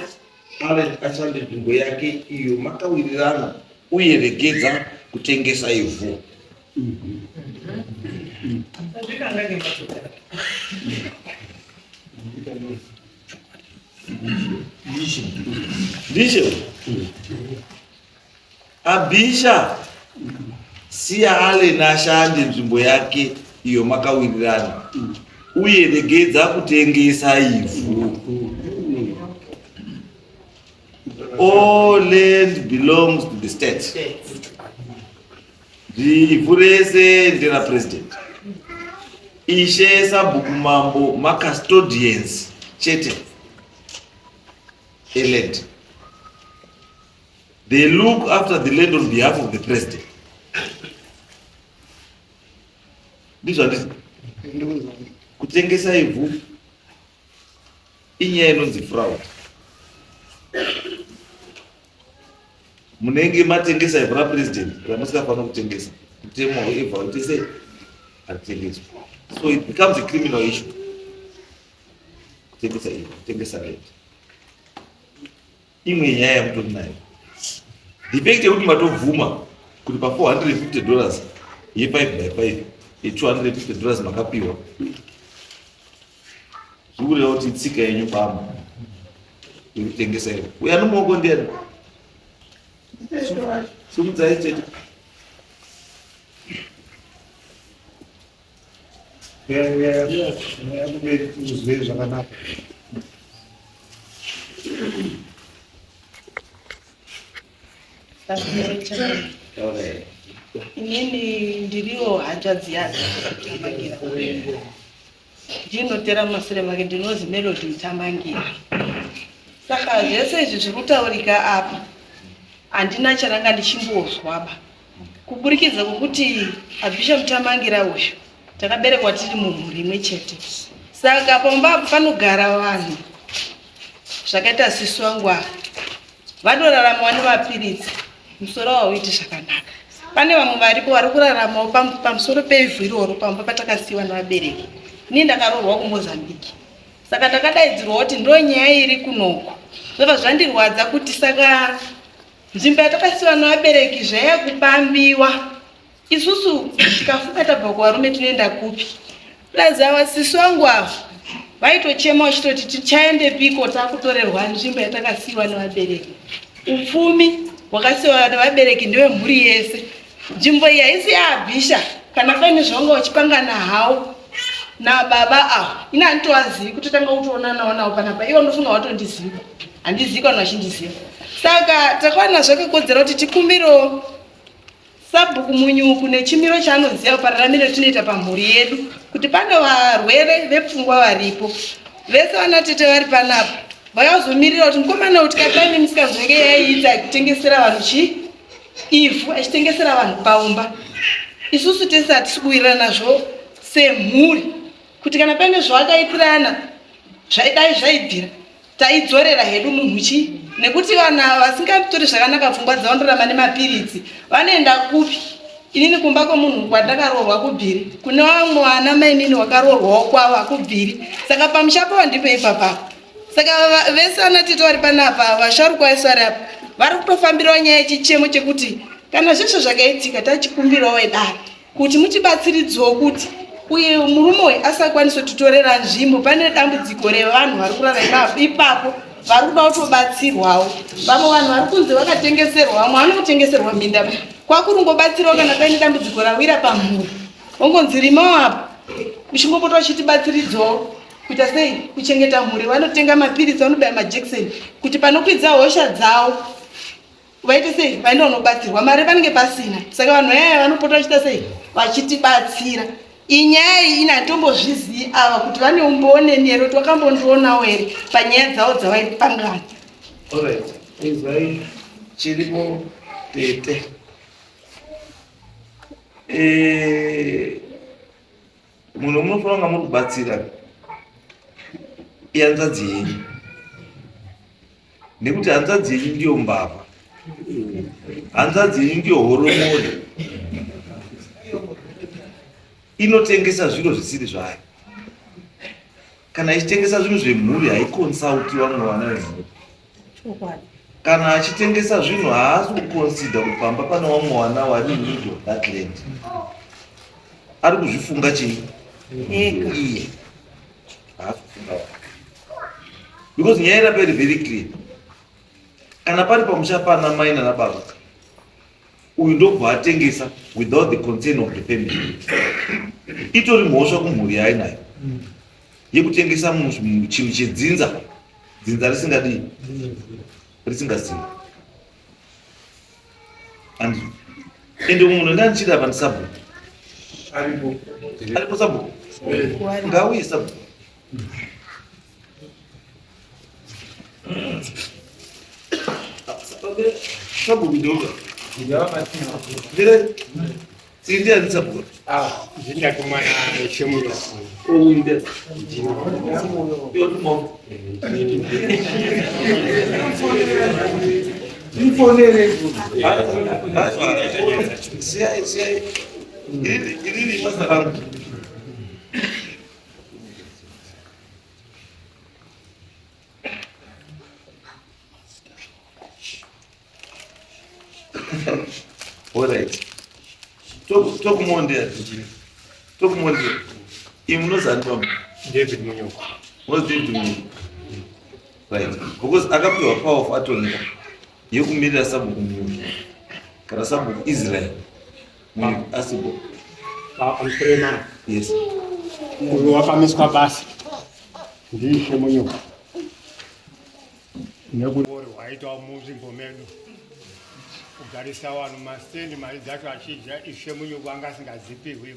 Allen ashande nzvimbo yake iyo makawirirana uye regedza kutengesa ivhu. Ndizvo. Abisha siya Allen ashande nzvimbo yake iyo makawirirana uye regedza kutengesa ivhu. All land belongs to the state. Ivhu rese ndera president. Ishe sabhuku mambo macustodians chete. eland. They look after the land on behalf of the president. Ndizvo handiti? Kutengesa ivhu inyaya inonzi fraud. Munenge matengesa ivhu rapresident ramusingafanira kutengesa. Mutemo weivhu hauiti sei? Haritengeswi. So it becomes a criminal issue. Kutengesa ivhu, kutengesa land. Imwe nyaya yamutori nayo. The fact yekuti matobvuma kuti pa 450 dollars ye 5 by 5 ye 250 dollars makapiwa zvikureva kuti itsika yenyu bambo yekutengesa iyo. Uyo ane muoko ndiyani? Sumudzai chete. Kumberi tuzwe zvakanaka. Inini ndiriwo hanzvadzi yake Tamangira. Ndinotera mumasure make ndinozi Melody Tamangira. Saka zvese izvi zviri kutaurika apa handina charanga ndichimbozwaba. Kuburikidza kwokuti Abisha Mutamangira uyu takaberekwa tiri mumhuri imwe chete. Saka pamba apa panogara vanhu zvakaita sisi wangu ava vanoraramawo nemapiritsi, musoro hauiti zvakanaka. Pane vamwe varipo vari kuraramawo pamusoro pevhu iroro pamba patakasiyiwa nevabereki. Ini ndakaroorwa kuMozambique. Saka ndakadaidzirwa kuti ndonyaya iri kunoku. Zvobva zvandirwadza kuti saka nzvimbo yatakasiyiwa nevabereki zvaya kupambiwa. Isusu tikafuka tabva kuvarume tinoenda kupi? Plus ava sisi wangu ava vaitochema vachitoti tichaendepiko takutorerwa nzvimbo yatakasiyiwa nevabereki. Upfumi hwakasiyiwa nevabereki ndewemhuri yese. Nzvimbo iyi haisi yaAbhisha kana paine zvawanga uchipangana hawo nababa ava. Ini handitovazivi kutotanga kutoonanawo navo panapa. Ivo ndofunga vatondiziva. Handizivi kana vachindiziva. Saka takawana zvakakodzera kuti tikumbirewo Sabhuku Munyuku nechimiro chaanoziva pararamiro tinoita pamhuri yedu kuti pane varwere vepfungwa varipo. Vese vana tete vari panapa vakazomirira kuti mukomana uyu tikati aine misikanzwa yake yaiita kutengesera vanhu chii ivhu achitengesera vanhu paumba. Isusu tese hatisi kuwirirana nazvo semhuri kuti kana paine zvavakaitirana zvaidai zvaibvira Taidzorera hedu munhu chi nekuti vanhu ava vasingatori zvakanaka pfungwa dzavo ndoramba nemapiritsi vanoenda kupi inini kumba kwemunhu kwandakaroorwa kubviri kune vamwe vana mainini wakaroorwawo kwavo hakubviri saka pamusha pavo ndipo ipapapa saka vese vana tete vari panapa vasharukwa vese vari apa vari kutofambirawo nyaya yechichemo chekuti kana zveshe zvakaitika tachikumbirawo wedare kuti mutibatsiridzewo kuti uye murume uyu asakwanisa kutitorera nzvimbo pane dambudziko revanhu vari kurara ipapo vari kuda kutobatsirwawo vamwe vanhu vari kunzi vakatengeserwa vamwe vanokutengeserwa minda kwakurungobatsirawo kana paine dambudziko rawira pamhuri ongonzi rimawo apa uchingopota uchitibatsiridzawo kuita sei kuchengeta mhuri vanotenga mapiritsi vanobaya majekiseni kuti panokwidza hosha dzavo vaite sei vaenda unobatsirwa mari panenge pasina saka vanhu vayaya vanopota vachiita sei vachitibatsira inyaya iyi ini handitombozvizii ava kuti vane umbowo neni here kuti wakambondionawo here panyaya dzavo dzavaipangana. Alright, izwai chiripo tete. Eh, munhu munofanira kunga muri kubatsira ihanzvadzi yenyu. Nekuti hanzvadzi yenyu ndiyo mbavha, hanzvadzi yenyu ndiyo horomori, inotengesa zviro zvisiri zvayo. Kana ichitengesa zvinhu zvemhuri haikonsauti vamwe vana vemhuri. Kana achitengesa zvinhu haasi kukonsida kuti pamba pane vamwe vana vari in need of that land. Ari kuzvifunga chii? Iye. Haasi kufunga vamwe. Because nyaya irapa iri very clear. Kana pari pamusha pana mai nana baba, uyu ndobva atengesa without the concern of the family. Itori mhosva kumhuri yaainayo yekutengesa chinhu chedzinza, dzinza risingadii, risingazivi. And ende munhu ndandichida apa ndisabhuku. Aripo. Aripo sabhuku. Ngauye sabhuku. Sabhuku ndoga. Ndire Ndiani sabhuku? Ah, ndindakumana shemuyo. Ouinde. Yotumo. Ndifonere. Siyai siyai. Iriri basa rangu. Alright. Tokumondera. Tokumondera. Imi munozani baba? David Munyoko. Munozi David Munyoko. Right. Because akapiwa power of attorney yekumirira sabhuku Munyoko. Kana sabhuku Israel. Munyoko asipo. Pamusoro mama. Yes. Uyu wakamiswa basa. Ndiishe Munyoko. Nekuti hwaitwa munzvimbo medu. Kugarisa vanhu masitendi mari dzacho achidya Ishe Munyoko anga asingadzipiwi.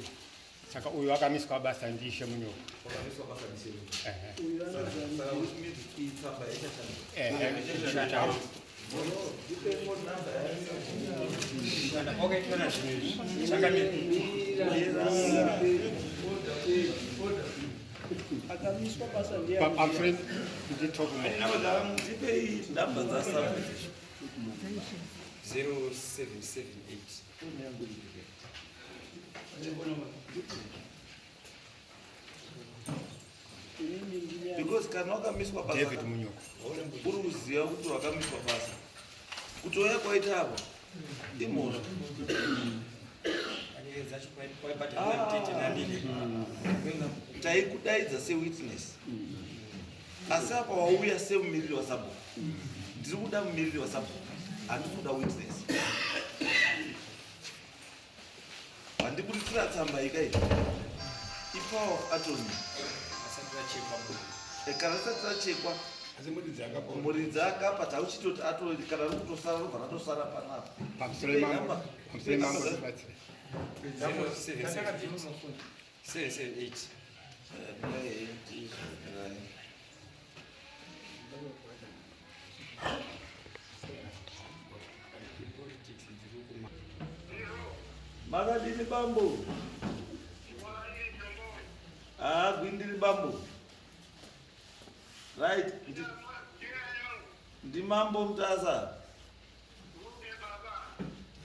Saka uyu akamiswa basa ndiIshe Munyoko. Ndipei namba dzasabhuku. 0778 Because kana wakamiswa basa David Munyoko. uri kuziva kuti wakamiswa basa kuti waya kwaita apa imhosva. Taikudaidza sewitness asi apa wauya semumiriri wasabhuku. Ndiri kuda mumiriri wasabhuku, handisi kuda witness. Handikuritira tsamba ikai ipower of attorney kana risati rachekwa muridzi akapa tauchitoti ato kana riri kutosara robva ratosara panapa. Pamusoro mambo. Pamusoro mambo tibatsire. 778. Makadini bambo? Ah, gwindiri bambo. Right. Ndimambo Mutasa.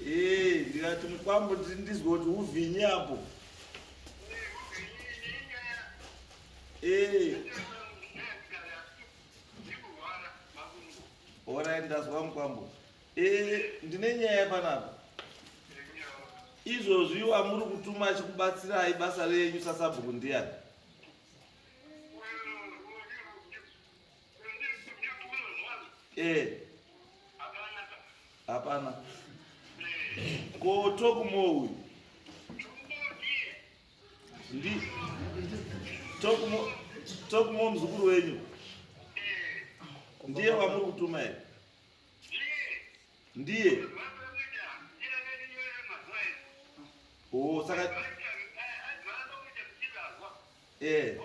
Eh, ndikati mukwambo ndizwe kuti uvhinyi apo. Eh. Alright, ndazwa mukwambo. Eh, ndine nyaya panapa. Izvozvi wamuri kutuma achikubatsirai basa renyu sasabhuku ndiani? Eh. Hapana. Ko Tokumo uyu? Ndi Tokumo muzukuru wenyu. Ndiye wamuri kutuma here? Ndiye. Oh, saka eh.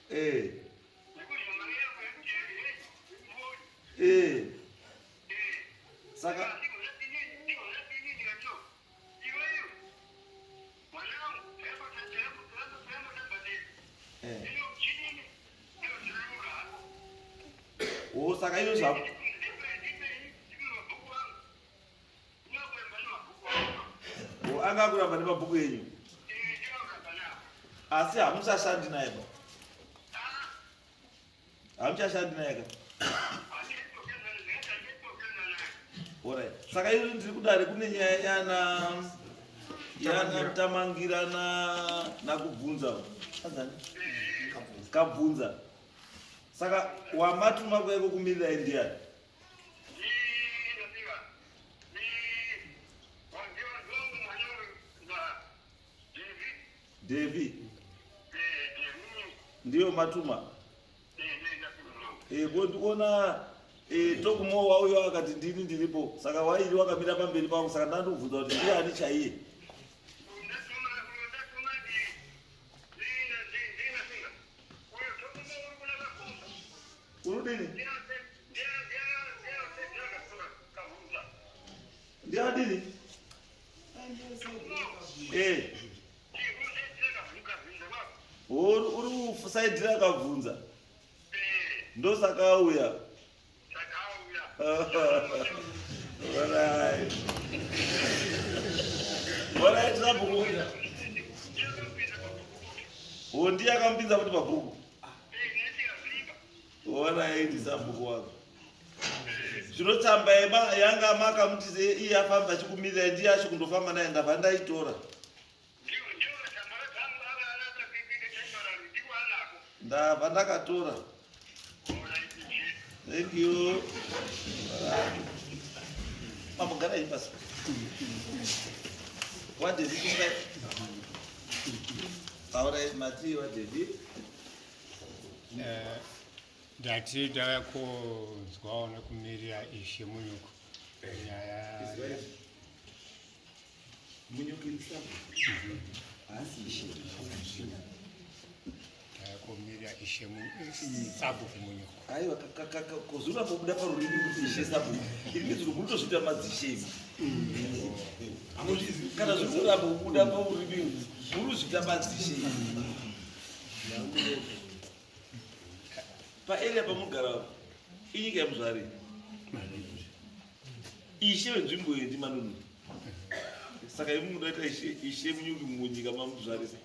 Eh. Eh. Saka eh. Oh, saka iyo zvapo. Oh, anga kuramba nemabhuku enyu. Asi hamuchashandi naye ba. Hamuchashandi naye ka. Alright. Saka izvo ndiri kudare kune nyaya yana Tamangira na kubvunza. Anzani? Kabvunza. Saka wamatuma kwaiko kumirira ndiani? Devi. Ndiyo matuma. Eh, ndikuona Tokumo wauyo akati ndini ndiripo. Saka wairi wakamira pamberi pangu saka ndandobvunza kuti ndiani chaiye. Urudini? Uri kusaidhira akabvunza. Ndosaka auya. Alright. Alright, sabhuku. O ndiye akamupinza kuti pabhuku. Alright, sabhuku wako. Zvino tsamba yema yanga makamuti iye afamba achikumirira ndiye acho kundofamba naye ndabva ndaitora. Ndabva ndakatora. Thank you. Mambo garai pasi. Wadedi kunga. Taurai mati wadedi. Eh, ndati ndauya kunzwawo nekumirira ishe munyuku nyaya Ndakumirira ishe sabhuku munyuku. Aiwa kozura pobuda parurimi kuti ishe sabhuku. Iri nezuro munotozviita madzishe imi. Kana zviri kuramba kubuda parurimi munozviita madzishe imi. Paarea pamugara inyika yemuzvari. Ishe wenzvimbo iyi ndimanunu. Saka imi munoita ishe ishe munyuki munyika mamuzvarisa.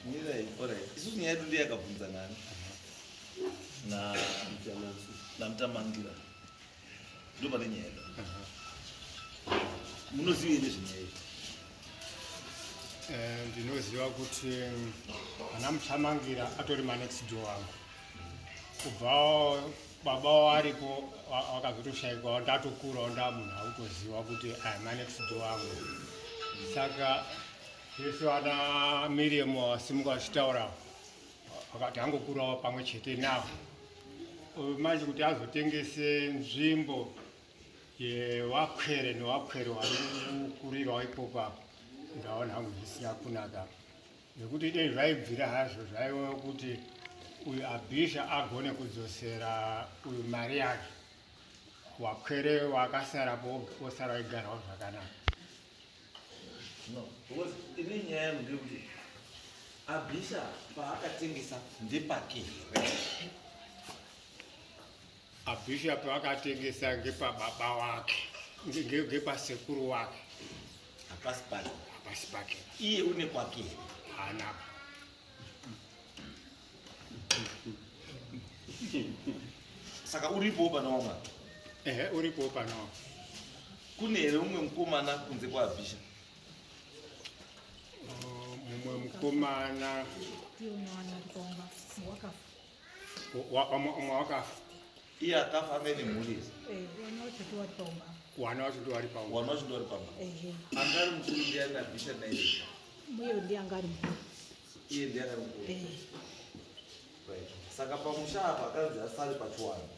Mirai, alright. Isusu nyaya yedu ndiye yakabvunza nani? Na naMutamangira. Ndo pane nyaya yedu. Munoziva nezvenyaya iyi? Eh, ndinoziva kuti ana Mutamangira atori manext door angu. Kubva baba waripo wakazotoshaikwawo ndatokurawo ndamunhu akutoziva kuti aya manext door angu. Saka vese vana Miriam wasimuka vachitaura vakati angokurawo pamwe chete navo. Manje kuti azotengese nzvimbo yewakwere newakwere wari kukurirawo ipopo apo ndaona hangu zvisina kunaka. Nekuti dei zvaibvira hazvo zvaiva kuti uyu Abhisha agone kudzosera uyu mari yake, wakwere wakasarapo osara waigarawo zvakanaka. No, because ini nyaya yangu ndeyekuti Abhisha paakatengesa ndepake here? Abhisha paakatengesa ngepababa wake, ngepasekuru wake. Hapasi pake. Hapasi pake. Iye une kwake. Haana. Saka uripo pana wamwana? Ehe, uripo pana wamwana. Kune here umwe mukomana kunze kwaAbhisha? Mumwe mukomana umwe wakafa. Iye akafa anga ine mhuri here? Wana wacho ndo vari pamba. Wana wacho ndo vari pamba. Anga ari mukuru ndiani Abhisha naiye? Iye ndiye anga ari mukuru. Iye ndiye anga ari mukuru. Right. Saka pamusha apa akanzi asare pachiwano.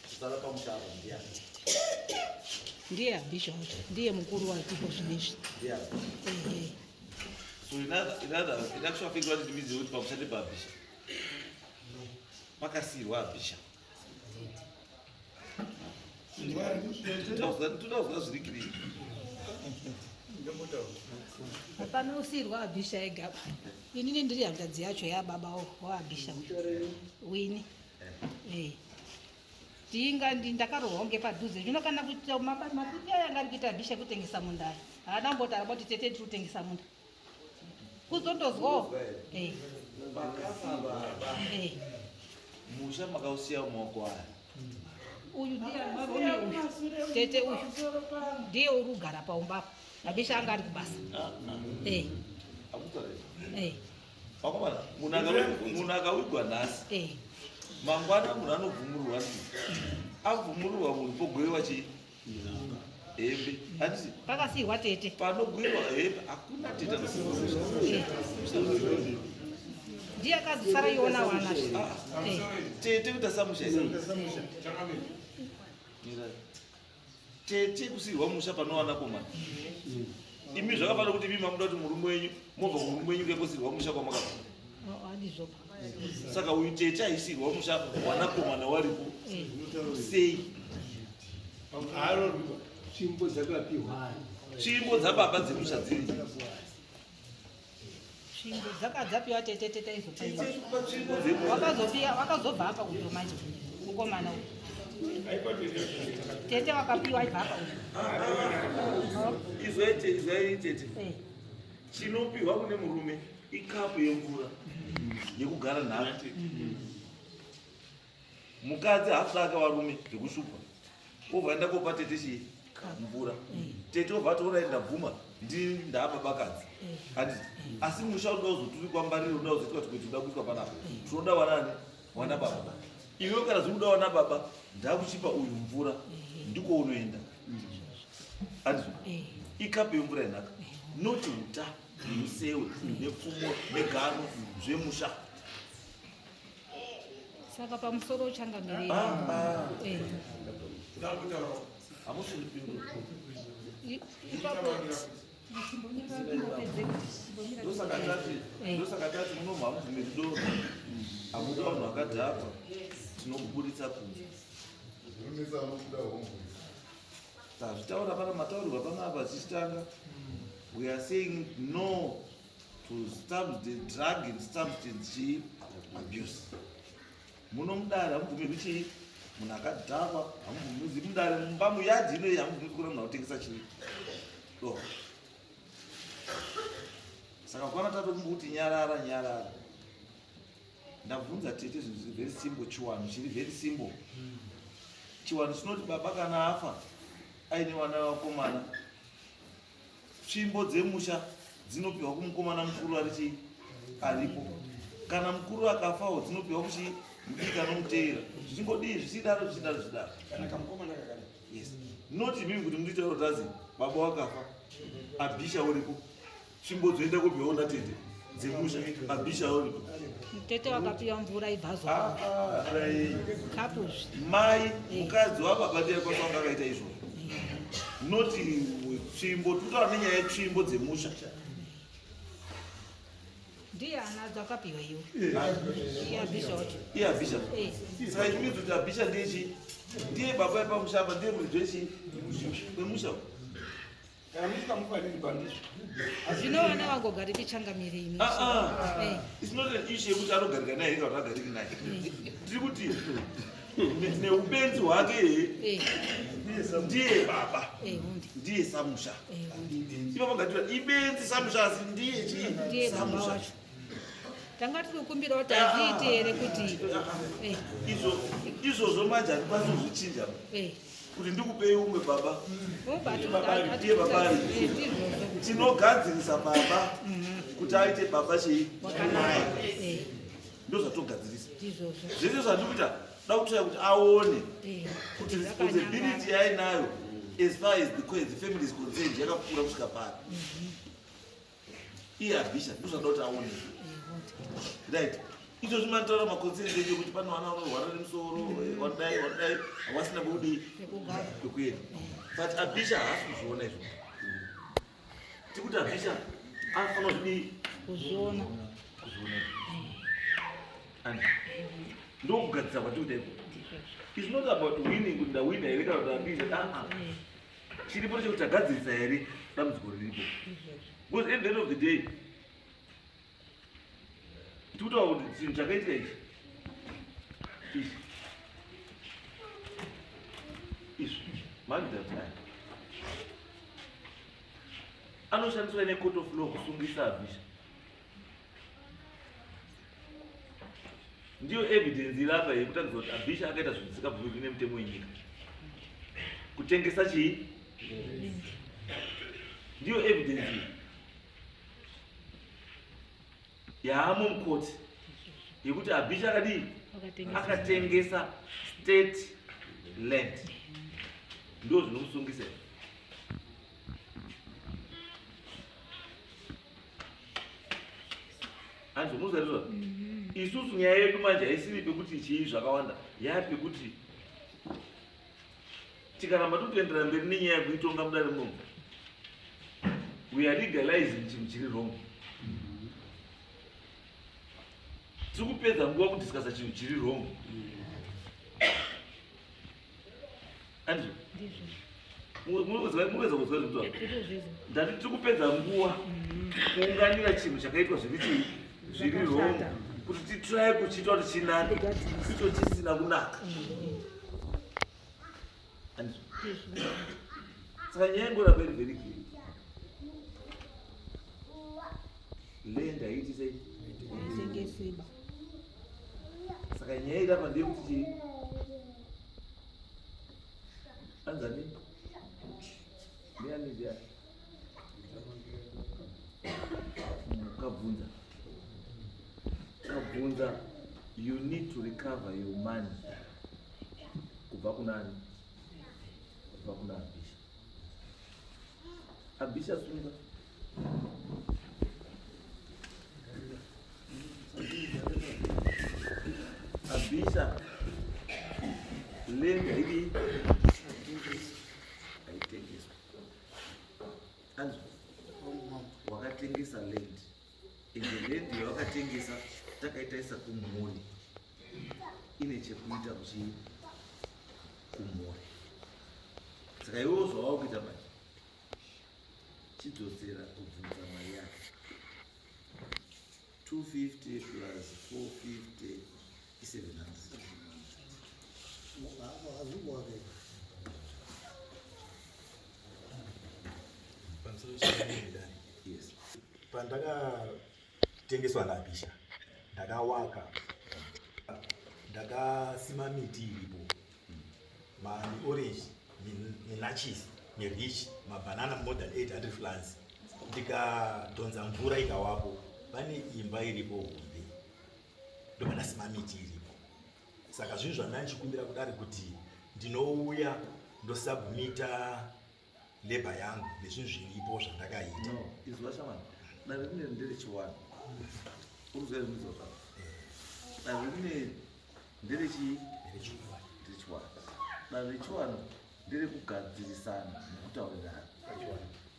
Kusara pamusha apa ndiani? Ndiye Abhisha wacho, ndiye mukuru watipo zvinezvi. Ndiye Abhisha. So in other, in other, in actual fact, what it means is kuti pamusha ndepaAbhisha. Pakasiyirwa Abhisha. Toda zviri kiri. Hapana usiyirwa Abhisha ega. Inini ndiri hanzvadzi yacho yababa waAbhisha wini. Eh. Tinga ndakarohwa ngepadhuze zvino kana kuita mapipi aya anga ari kuita Abhisha kutengesa munda aya. Haana mboti aramba kuti tete tiri kutengesa munda. Kuzondozwawo. Eh. Pakafa baba. Eh. Musha makausiya mumaoko aya. Uyu ndiye murume uyu. Tete uyu. Ndiye uri kugara paumba apa. Abhisha anga ari kubasa. Eh. Eh. Vakomana, munhu akawigwa nhasi. Eh. Mangwana munhu anobvumurwa ndi. Abvumurwa munhu pogoiwa chii? Hembe. Handiti? Pakasiyirwa tete. Panogoiwa hembe hakuna tete anosiyirwa musha. Ndiye akazosara iona wana. Eh. Tete kuita samusha here? Tete kusiyirwa musha panowana komana. Imi zvakafanira kuti imi mamuda kuti murume wenyu mobva kumurume wenyu kuya kosiyirwa musha kwamakabva. Handizvo. Saka uyu tete aisiyirwa musha wanakomana waripo. Sei? Tsvimbo dzakapiwa. Tsvimbo dzababa dzemusha dziri. Tsvimbo dzakadzapiwa tete tete izopiwa. Tsvimbo dzemusha. Wakazopiwa wakazobva apa kuto manje mukomana uyu. Tete wakapiwa aibva apa uyu. Izwai tete, izwai tete. Eh. Chinopiwa kune murume ikapu yemvura yekugara nhaka. Mukadzi haasaka varume zvekushupa. Obva aenda kopa tete chii? Mvura. Tete obva ati orai ndabvuma ndini ndaababakadzi. Handiti? Asi musha unoda kuzoturikwa mbariro unoda kuzoitwa kuti unoda kuiswa panapa. Tinoda wanani? Wana baba. Iwe kana zviri kuda wana baba ndakuchipa uyu mvura ndiko unoenda. Handizvo? Ikapu yemvura yenhaka. Not uta, nemusewe, nepfumo, negano zvemusha. Saka pamusoro uchangamirei. Ah, Eh. Hamusi kundipindura. Ipapo Ndosaka tati, ndosaka tati muno hamubvumiri doro. Hamudi vanhu vakadhakwa. Tinokuburitsa kunze. Tazvitaura pana mataurirwa panapa tichitanga. We are saying no to stop the drug and substance chii abuse. Muno mudare hamubvumirwi chii? Munhu akadhakwa hamubvumirwi mudare mumba muyadhi inoyi hamubvumirwi kuona munhu akutengesa chii? Doro. Saka kwana tatokumbuti nyarara nyarara. Ndabvunza tete zvinhu zviri very simple chiwanhu chiri very simple. Chiwanhu chinoti baba kana afa aine vana vakomana tsvimbo dzemusha dzinopiwa kumukomana mukuru ari chii aripo. Kana mukuru akafawo dzinopiwa kuchii mudiki anomuteera zvichingodii zvichidaro zvichidaro zvichidaro. Kana kamukomana kakadai. Yes. Not imimi kuti munditaura kuti azi baba wakafa abhisha uripo tsvimbo dzoenda kopiwa kuna tete dzemusha abhisha uripo. Tete wakapiwa mvura ibva azopa. Kapu zvi. Mai mukadzi wababa ndiye kwasanga wanga akaita izvozvo. Not tsvimbo tutaura nenyaya yetsvimbo dzemusha. Ndiye anadzo akapiwa iwe. Iye abhisha wacho. Iye abhisha. Eh. Saka ichimidzi kuti abhisha ndiye chii? Ndiye baba yepamusha apa ndiye muridzi wechii? Wemusha. Kana musikamufariri pandizvo. Zvino vana vangogari tichangamire imi. Ah, ah. Eh. It's not an issue yekuti anogarika naye kana kuti agariki naye. Tiri kuti neubenzi hwake Eh. ndiye baba. Eh, hundi. Ndiye samusha. Eh, hundi. Ipapo ngatiwa ibenzi samusha asi ndiye chii? Ndiye baba Samusha. wacho. Tanga tiri kukumbira kuti hazviiti here kuti eh, Izvo izvozvo manje handikwanisi kuzvichinja. eh. Kuti ndikupei umwe baba. Ubva Ndiye baba, ndiye baba. Eh, ndizvozvo. Tinogadzirisa baba kuti aite baba chii? Wakanaka. Eh, Ndozvatogadzirisa. ndizvozvo. Zvese zvandikuita da kutoya kuti aone Eh, kuti responsibility yainayo as far as the family is concerned yakakura kusvika pari. Iye abhisha ndozvanoda kuti aone. Right. Izvozvi manotaura maconcerns enyu ekuti pane vana vanorwara nemusoro, wadai wadai, havasina kwekudii Kwekugara. kwekuenda. But abhisha haasi kuzviona izvozvo. Tikuti abhisha anofanira kuzvidii? Kuzviona. Kuzviona izvozvo. And ndokugadzisa kwatikuita iko. It's not about winning kuti ndawina here kana kuti abhisha. Ah, ah. Chiripo ndechekuti tagadzirisa here dambudziko riripo. Because at the end of the day, tikutaura kuti chinhu chakaitika ichi ichi izvi mandate aya anoshandiswa necourt of law kusungisa abhisha. Ndiyo evidence iri apa yekuratidza kuti abhisha akaita zvinhu zvisingabvumirwi nemutemo wenyika. Kutengesa chii? Ndiyo evidence iyi yaamo mukoti yekuti abhisha akadii? Akatengesa state land. Ndo zvinomusungisa. Anzi muzvarizvo? Isusu nyaya yedu manje haisiri pekuti chii zvakawanda, yapekuti tikaramba tokuenderera mberi nenyaya yekuitonga mudare muno, we are legalizing chinhu chiri wrong. Tiri kupedza nguva kudiscussa chinhu chiri wrong. Andizvo? Ndizvo. Murikuedza kuzwa zviri ndati tiri kupedza nguva kuunganira chinhu chakaitwa zviri chii zviri wrong kuti titry kuchiita kuti chinake icho chisina kunaka. Saka nyaya ingoramba iri very clear. Land haiti sei? Haitengeswi. Saka nyaya iri apa ndeyekuti chii? Anzani? Ndiani ndiani? Kabvunza. Kabvunza, you need to recover your money. Kubva kunani? Kubva kuna Abisha. Abisha sunga. Abisha. Land haidi haitengeswi. Anzwa. Wakatengesa land. Ende land yawakatengesa takaitaisa kumhuri. Ine chekuita kuchi kumhuri. Saka iwewo zvawava kuita manje chidzosera kubvunza mari yake 250 plus 450 i700. Pamusoro chedare. Yes. Pandakatengeswa naBisha, ndakawaka, ndakasima miti iripo, maorange, minachis, mirich, mabanana, more than 800 plants. Ndikadhonza mvura ikawapo. Pane imba iripo hombe, ndobva miti iripo. Saka zvinhu zvandanga kudari kuti ndinouya ndosubmita labour yangu nezvinhu zviripo zvandakaita. No, izwa shamani, dare rine nderechiwani. Urikuzwa zvinoizwa zvako? Dare rine nderechi nderechiwani. Dare rechiwani nderekugadzirisana nekutaurirana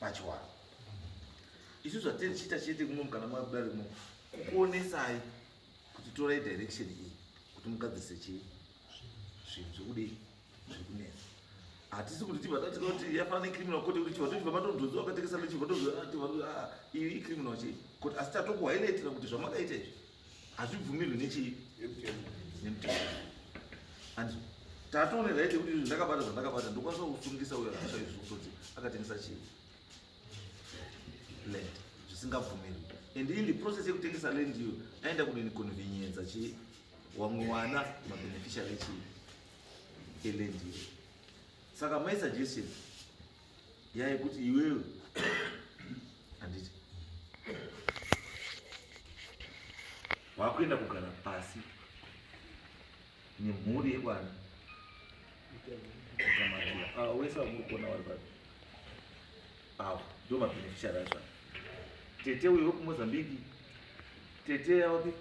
pachiwani. Isu zvatiri tichiita chete kuno kana makudare kuno kuonesai kuti torai direction iyi kuti mugadzirise chii zvinhu zvekudii zviri kunetsa. Hatisi kuti tibva tatika kuti yafanana necriminal court, kuti chibva tochibva matodhonza wakatengesa nechibva tobva iyi icriminal chii court, asi tatokuhighlightira kuti zvamakaita izvi hazvibvumirwi nechii nemutemo. And tatoone right yekuti izvi ndakabata zvandakabata, ndokwanisa kusungisa uyo akasha izvi kutoti akatengesa chii land zvisingabvumirwi. And in the process yekutengesa land iyo aenda kunoinconvenienza chii wamwe wana mabeneficiary echii eland iyo. Saka my suggestion yayekuti iwewe, handiti wakuenda kugara pasi nemhuri yekwana Mutamangira, ava wese vamuri kuona vari papi avo ndo mabeneficiary acho ava. Tete uyo wekuMozambiki, tete yawapi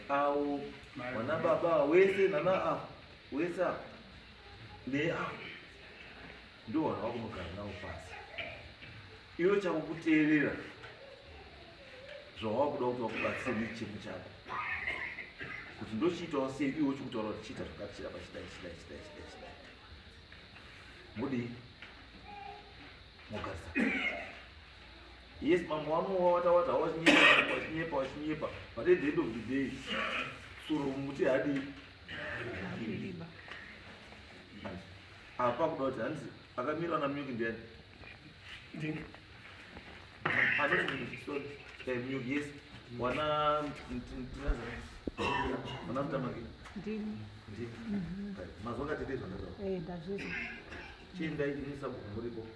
avo vana baba wese nana avo wese avo neavo ndo vanhu vakunogara navo pasi. Iwe chako kuteerera zvawakuda kuti vakubatsire nechichemo chako kuti ndochiitawo sei, iwe uchikutaura kuti chiita zvakati, chirapa chidai, chidai, chidai, chidai, chidai, mudii mogarisa. Yes, mambo vanowa watawata wachinyepa, wachinyepa, wachinyepa, but at the end of the day tsuro muti hadii apa kuda kuti hanzi akamira na Muyuki ndiani? Anoti, sorry, Muyuki, yes, wana tinaza wana Mutamangira. Ndini. Ndini. Mazuva akatete zvandataura. Eh, ndazvizwa. Chiendai imi sabhuku muripo,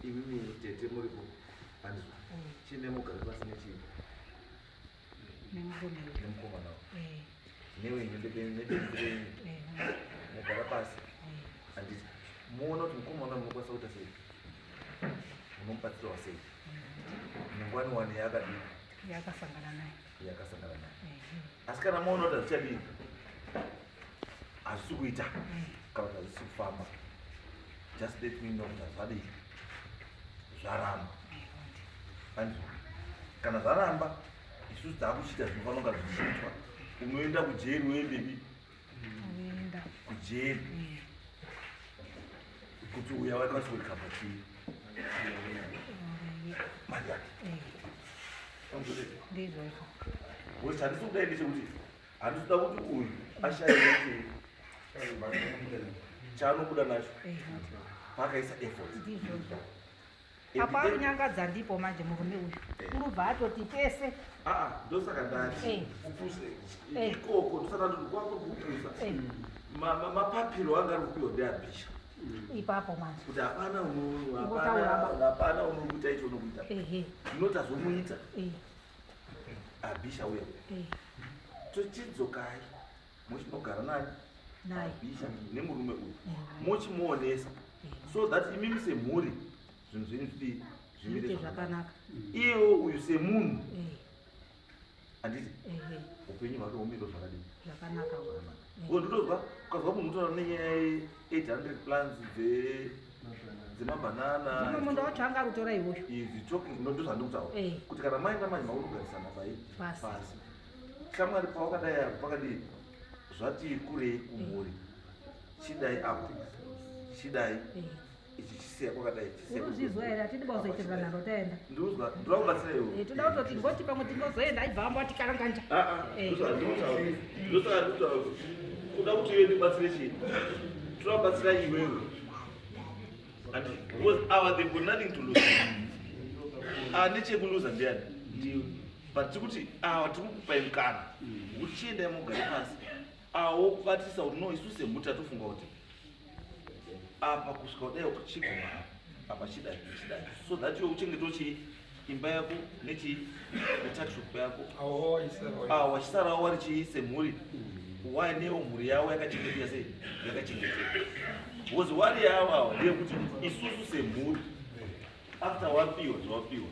imimi tete muripo, handizvo? Chiendai mugare pasi nechii Nemurume. Nemukomana newenyu nebenzi renyu. Mugara pasi, handiti muona kuti mukomana munokwanisa kuita sei, munomubatsirawo sei mingwani wani yaakadii Yakasangana naye. Yakasangana naye. Asi kana maona kuti hazvichadii, hazvisi kuita kana kuti hazvisi kufamba, just let me know kuti hazvadii, zvaramba, handizvo? Kana zvaramba, isusu taakuchiita zvinofanira kunga zvichiitwa. Unoenda kujeri, uendepi? Uenda. Kujeri. Kuti uya waikwanisa kurikapa chii mari yake. Ndizvozvo. Because handisi kudai ndechekuti handisi kuda kuti uyu ashaye chaanobuda nacho paakaisa effort. Ndizvozvo. Apo akunyangadza ndipo manje murume uyu urubva atoti pese. Aa, ndosaka ndati upuse ikoko, ndosaka ndoti kwako kupusa. Mapapiro anga ari kupiwa ndeabhisha. Ipapo manje. Kuti hapana Ungotaura ba. hapana unokuita icho unokuita. Ndinotazomuita abhisha uya. Tochidzokai muchinogara nani? Naye. Abhisha nemurume uyu mochimuonesa so that imimi semhuri zvinhu zvenyu zvidii? Zvimire. Zviite zvakanaka. Iyewo uyu semunhu, handiti? Upenyu hwake humire zvakadii? Zvakanaka. Ko ndinozwa ukazwa munhu utaura nenyaya ye800 plans dzemabhanana. Zvino munda wacho anga akutora iwoyo. Izvi talking no ndozvandikutaura. Kuti kana maenda manje makutogarisana pai? Pasi. Pasi. Shamwari, pawakadai apo pakadii, zvati kurei kumhuri, chidai apo, chidai ichi, chisiya kwakadai, chisiya. Urikuzvizwa here? Hatidi kuzoitirwa nharo taenda. Ndikuzwa, ndoda kubatsira iwe. Toda kutoti ngoti pamwe tingozoenda aibva amba tikaranganja. Ndosaka ndikutaura kuti kuda kuti iwe ndibatsire chii, toda kubatsira iwewe. And because our they've got nothing to lose. Ane chekuluza ndiani? Ndiwe. But tiri kuti awa tiri kukupai mukana kuti chiendai mugare pasi, awo kubatisa kuti no, isu semhuri tatofunga kuti apa kusvika kudai chiguma apa, apa chidai, chidai, so that iwe uchengetewo chii, imba yako nechii, netuckshop yako. Awa wachisarawo wari chii semhuri, wainewo mhuri yavo yakachengeteka sei, yakachengeteka. Because wari yavo awa ndeyekuti isusu semhuri, after wapiwa zvawapiwa,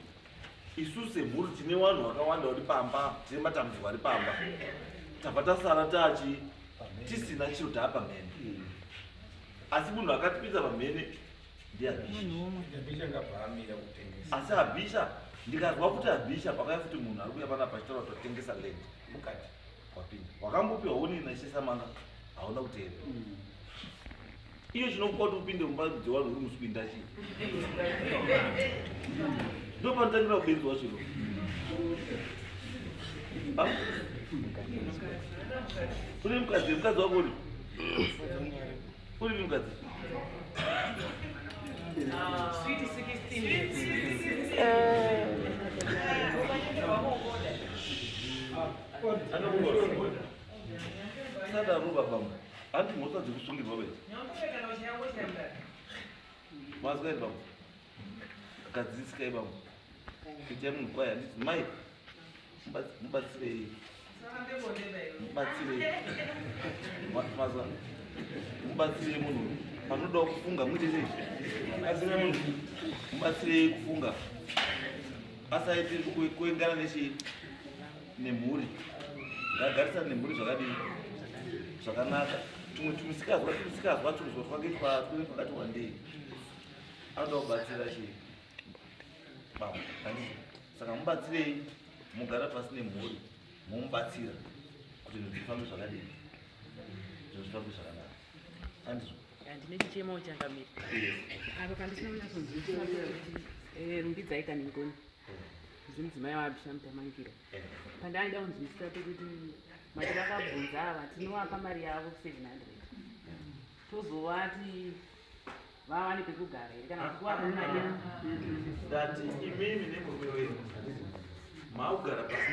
isusu semhuri tine vanhu vakawanda vari pamba, tine matambudziko ari pamba, tabva tasara tachi tisina chiro, taa pamhene. Asi munhu akatipinza pamhene ndiabhisha. Asi abhisha, ndikazwa kuti abhisha pakauya futi munhu ari kuuya panapa achitaura kuti watengesa land mukati, wapinda, wakambopiwa onini nachisamanga, hauna kuteerera. Iyo chinokupa kuti upinde mumba dzevanhu uri muswinda chii? Ndo panotangira ubenzi wachiro. Ah? Uri mukadzi, mukadzi wako uri uri mukadzi. Sweet 16. Sadaro babamwe, handi mhosva dzekusungirwa bedzi. Mazwa iri bamwe, gadzisikai bamwe, kuitai munhu kwaye. Handiti mai, mubatsirei, mubatsirei. Mazwa, mubatsirei munhu panodawo kufunga, muite sei, batsirei munhu, mubatsirei kufunga, asaite kuengana nechii nemhuri. Ngagarisane nemhuri zvakadii? Zvakanaka. Tumwe tumisikazwa, tumisikazwa tumwe twake twakati wandei, anoda kubatsira chii baba, handiti? Saka mubatsirei, mugara pasi nemhuri, momubatsira kuti zvinhu zvifambe zvakadii, zvinhu zvifambe zvakanaka, handizvo? Handine chichemo, changamire. Apa pandisina kunyatsonzwisisa kuti rumbidzai kaningoni zimudzimai waabhisha mutamangira, pandaida kunzwisisa pekuti mati vakabvunza ava, tinovapa mari yavo 700, tozovati vawane pekugara here kana kuti kuvapa mari yavo? Ndati imimi nemurume wenyu, handiti maakugara pasi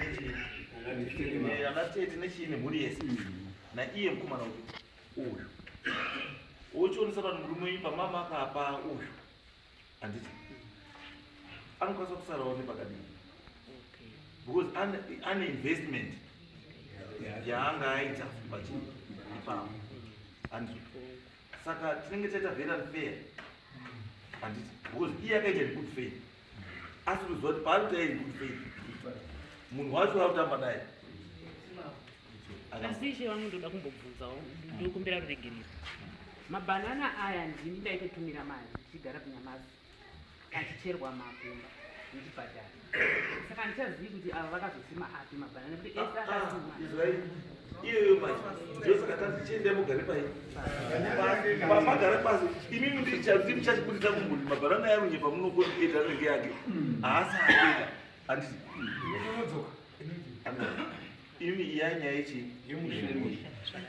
nechii, ana tete nechii, nemhuri yese, naiye mukomana upi uyu, wochionesa vanhu murume wenyu pamama akapa uyu, handiti anokwanisa kusarawo nepakadii? Because ane investment yaanga aita pachii ipapo, handiti? Saka tinenge taita very unfair, handiti? Because iye akaita in good faith, asi kuziva kuti paari kuita in good faith, munhu wacho ari kutamba naye. Asi ishe vangu, ndoda kumbobvunzawo, ndokumbira ruregerero. Mabhanana aya ndini ndaitotumira mari ndichigara kunyamazi, achicherwa makumba. Ndichibhadhara. Saka handichazivi kuti ava vakazosima api mabhanana nekuti ese akasimwa. Izwai, iyoyo manje ndosaka tati chiendai mugare pai pamagara pasi imimi ndimuchachibudisa kumhuri mabhanana yarunyepa munokondieta anenge yake haasi akeka handiti imi iya nyaya yechi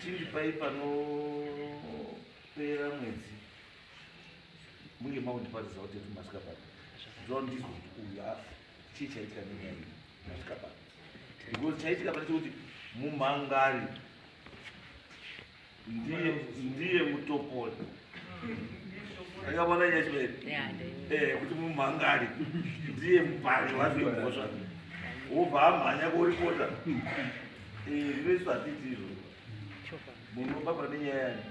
chindipai panopera mwedzi munge makundiparidza kuti masvika pano ndoda ndizwe kuti uyu chii chaitika nenyaya iyi masvika pano because chaitika pane chekuti mumhangari ndiye ndiye mutopoli akavona nyaya chimene eh kuti mumhangari ndiye mupari wacho imhosva wobva amhanya koripota eh zvinoiswa hatiti izvo munoba pane nyaya yani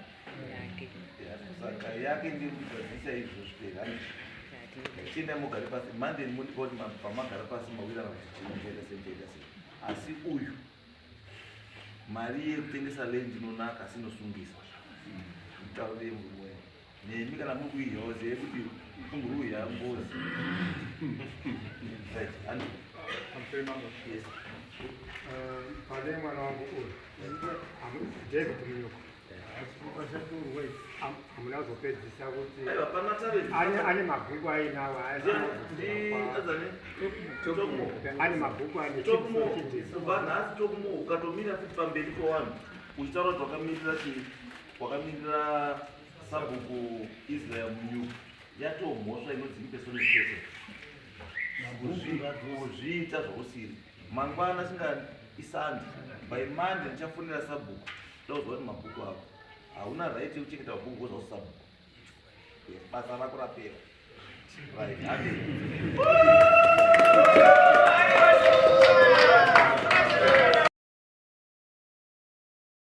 saka yake ndiri kugadzirisa izvo zvipera chiendai mugare pasi monday mundipa kuti pamagara pasi mawirana kuti chii chaita sei chaita sei asi uyu mari yekutengesa land inonaka asi inosungisa mutaurire murume wenyu nemi kana muri kuiyawo zive kuti muri kuiya ngozi right handi yes Pane mwana wangu uyu David Munyuko hamuna kuzopedzisa kuti Aiwa, pana talent. ane mabhuku ainawo ane mabhuku ane Tokumo, kubva nhasi Tokumo ukatomira futi pamberi pevanhu uchitaura kuti wakamirira chii wakamirira sabhuku Israel Munyuku yatomhosva inonzi impersonation kuzviita zvausiri mangwana singani isandi by Monday ndichafonera sabhuku ndauzwa kuti mabhuku ako hauna right yekuchengeta mabhuku because hausi sabhuku basa rako rapera right hande.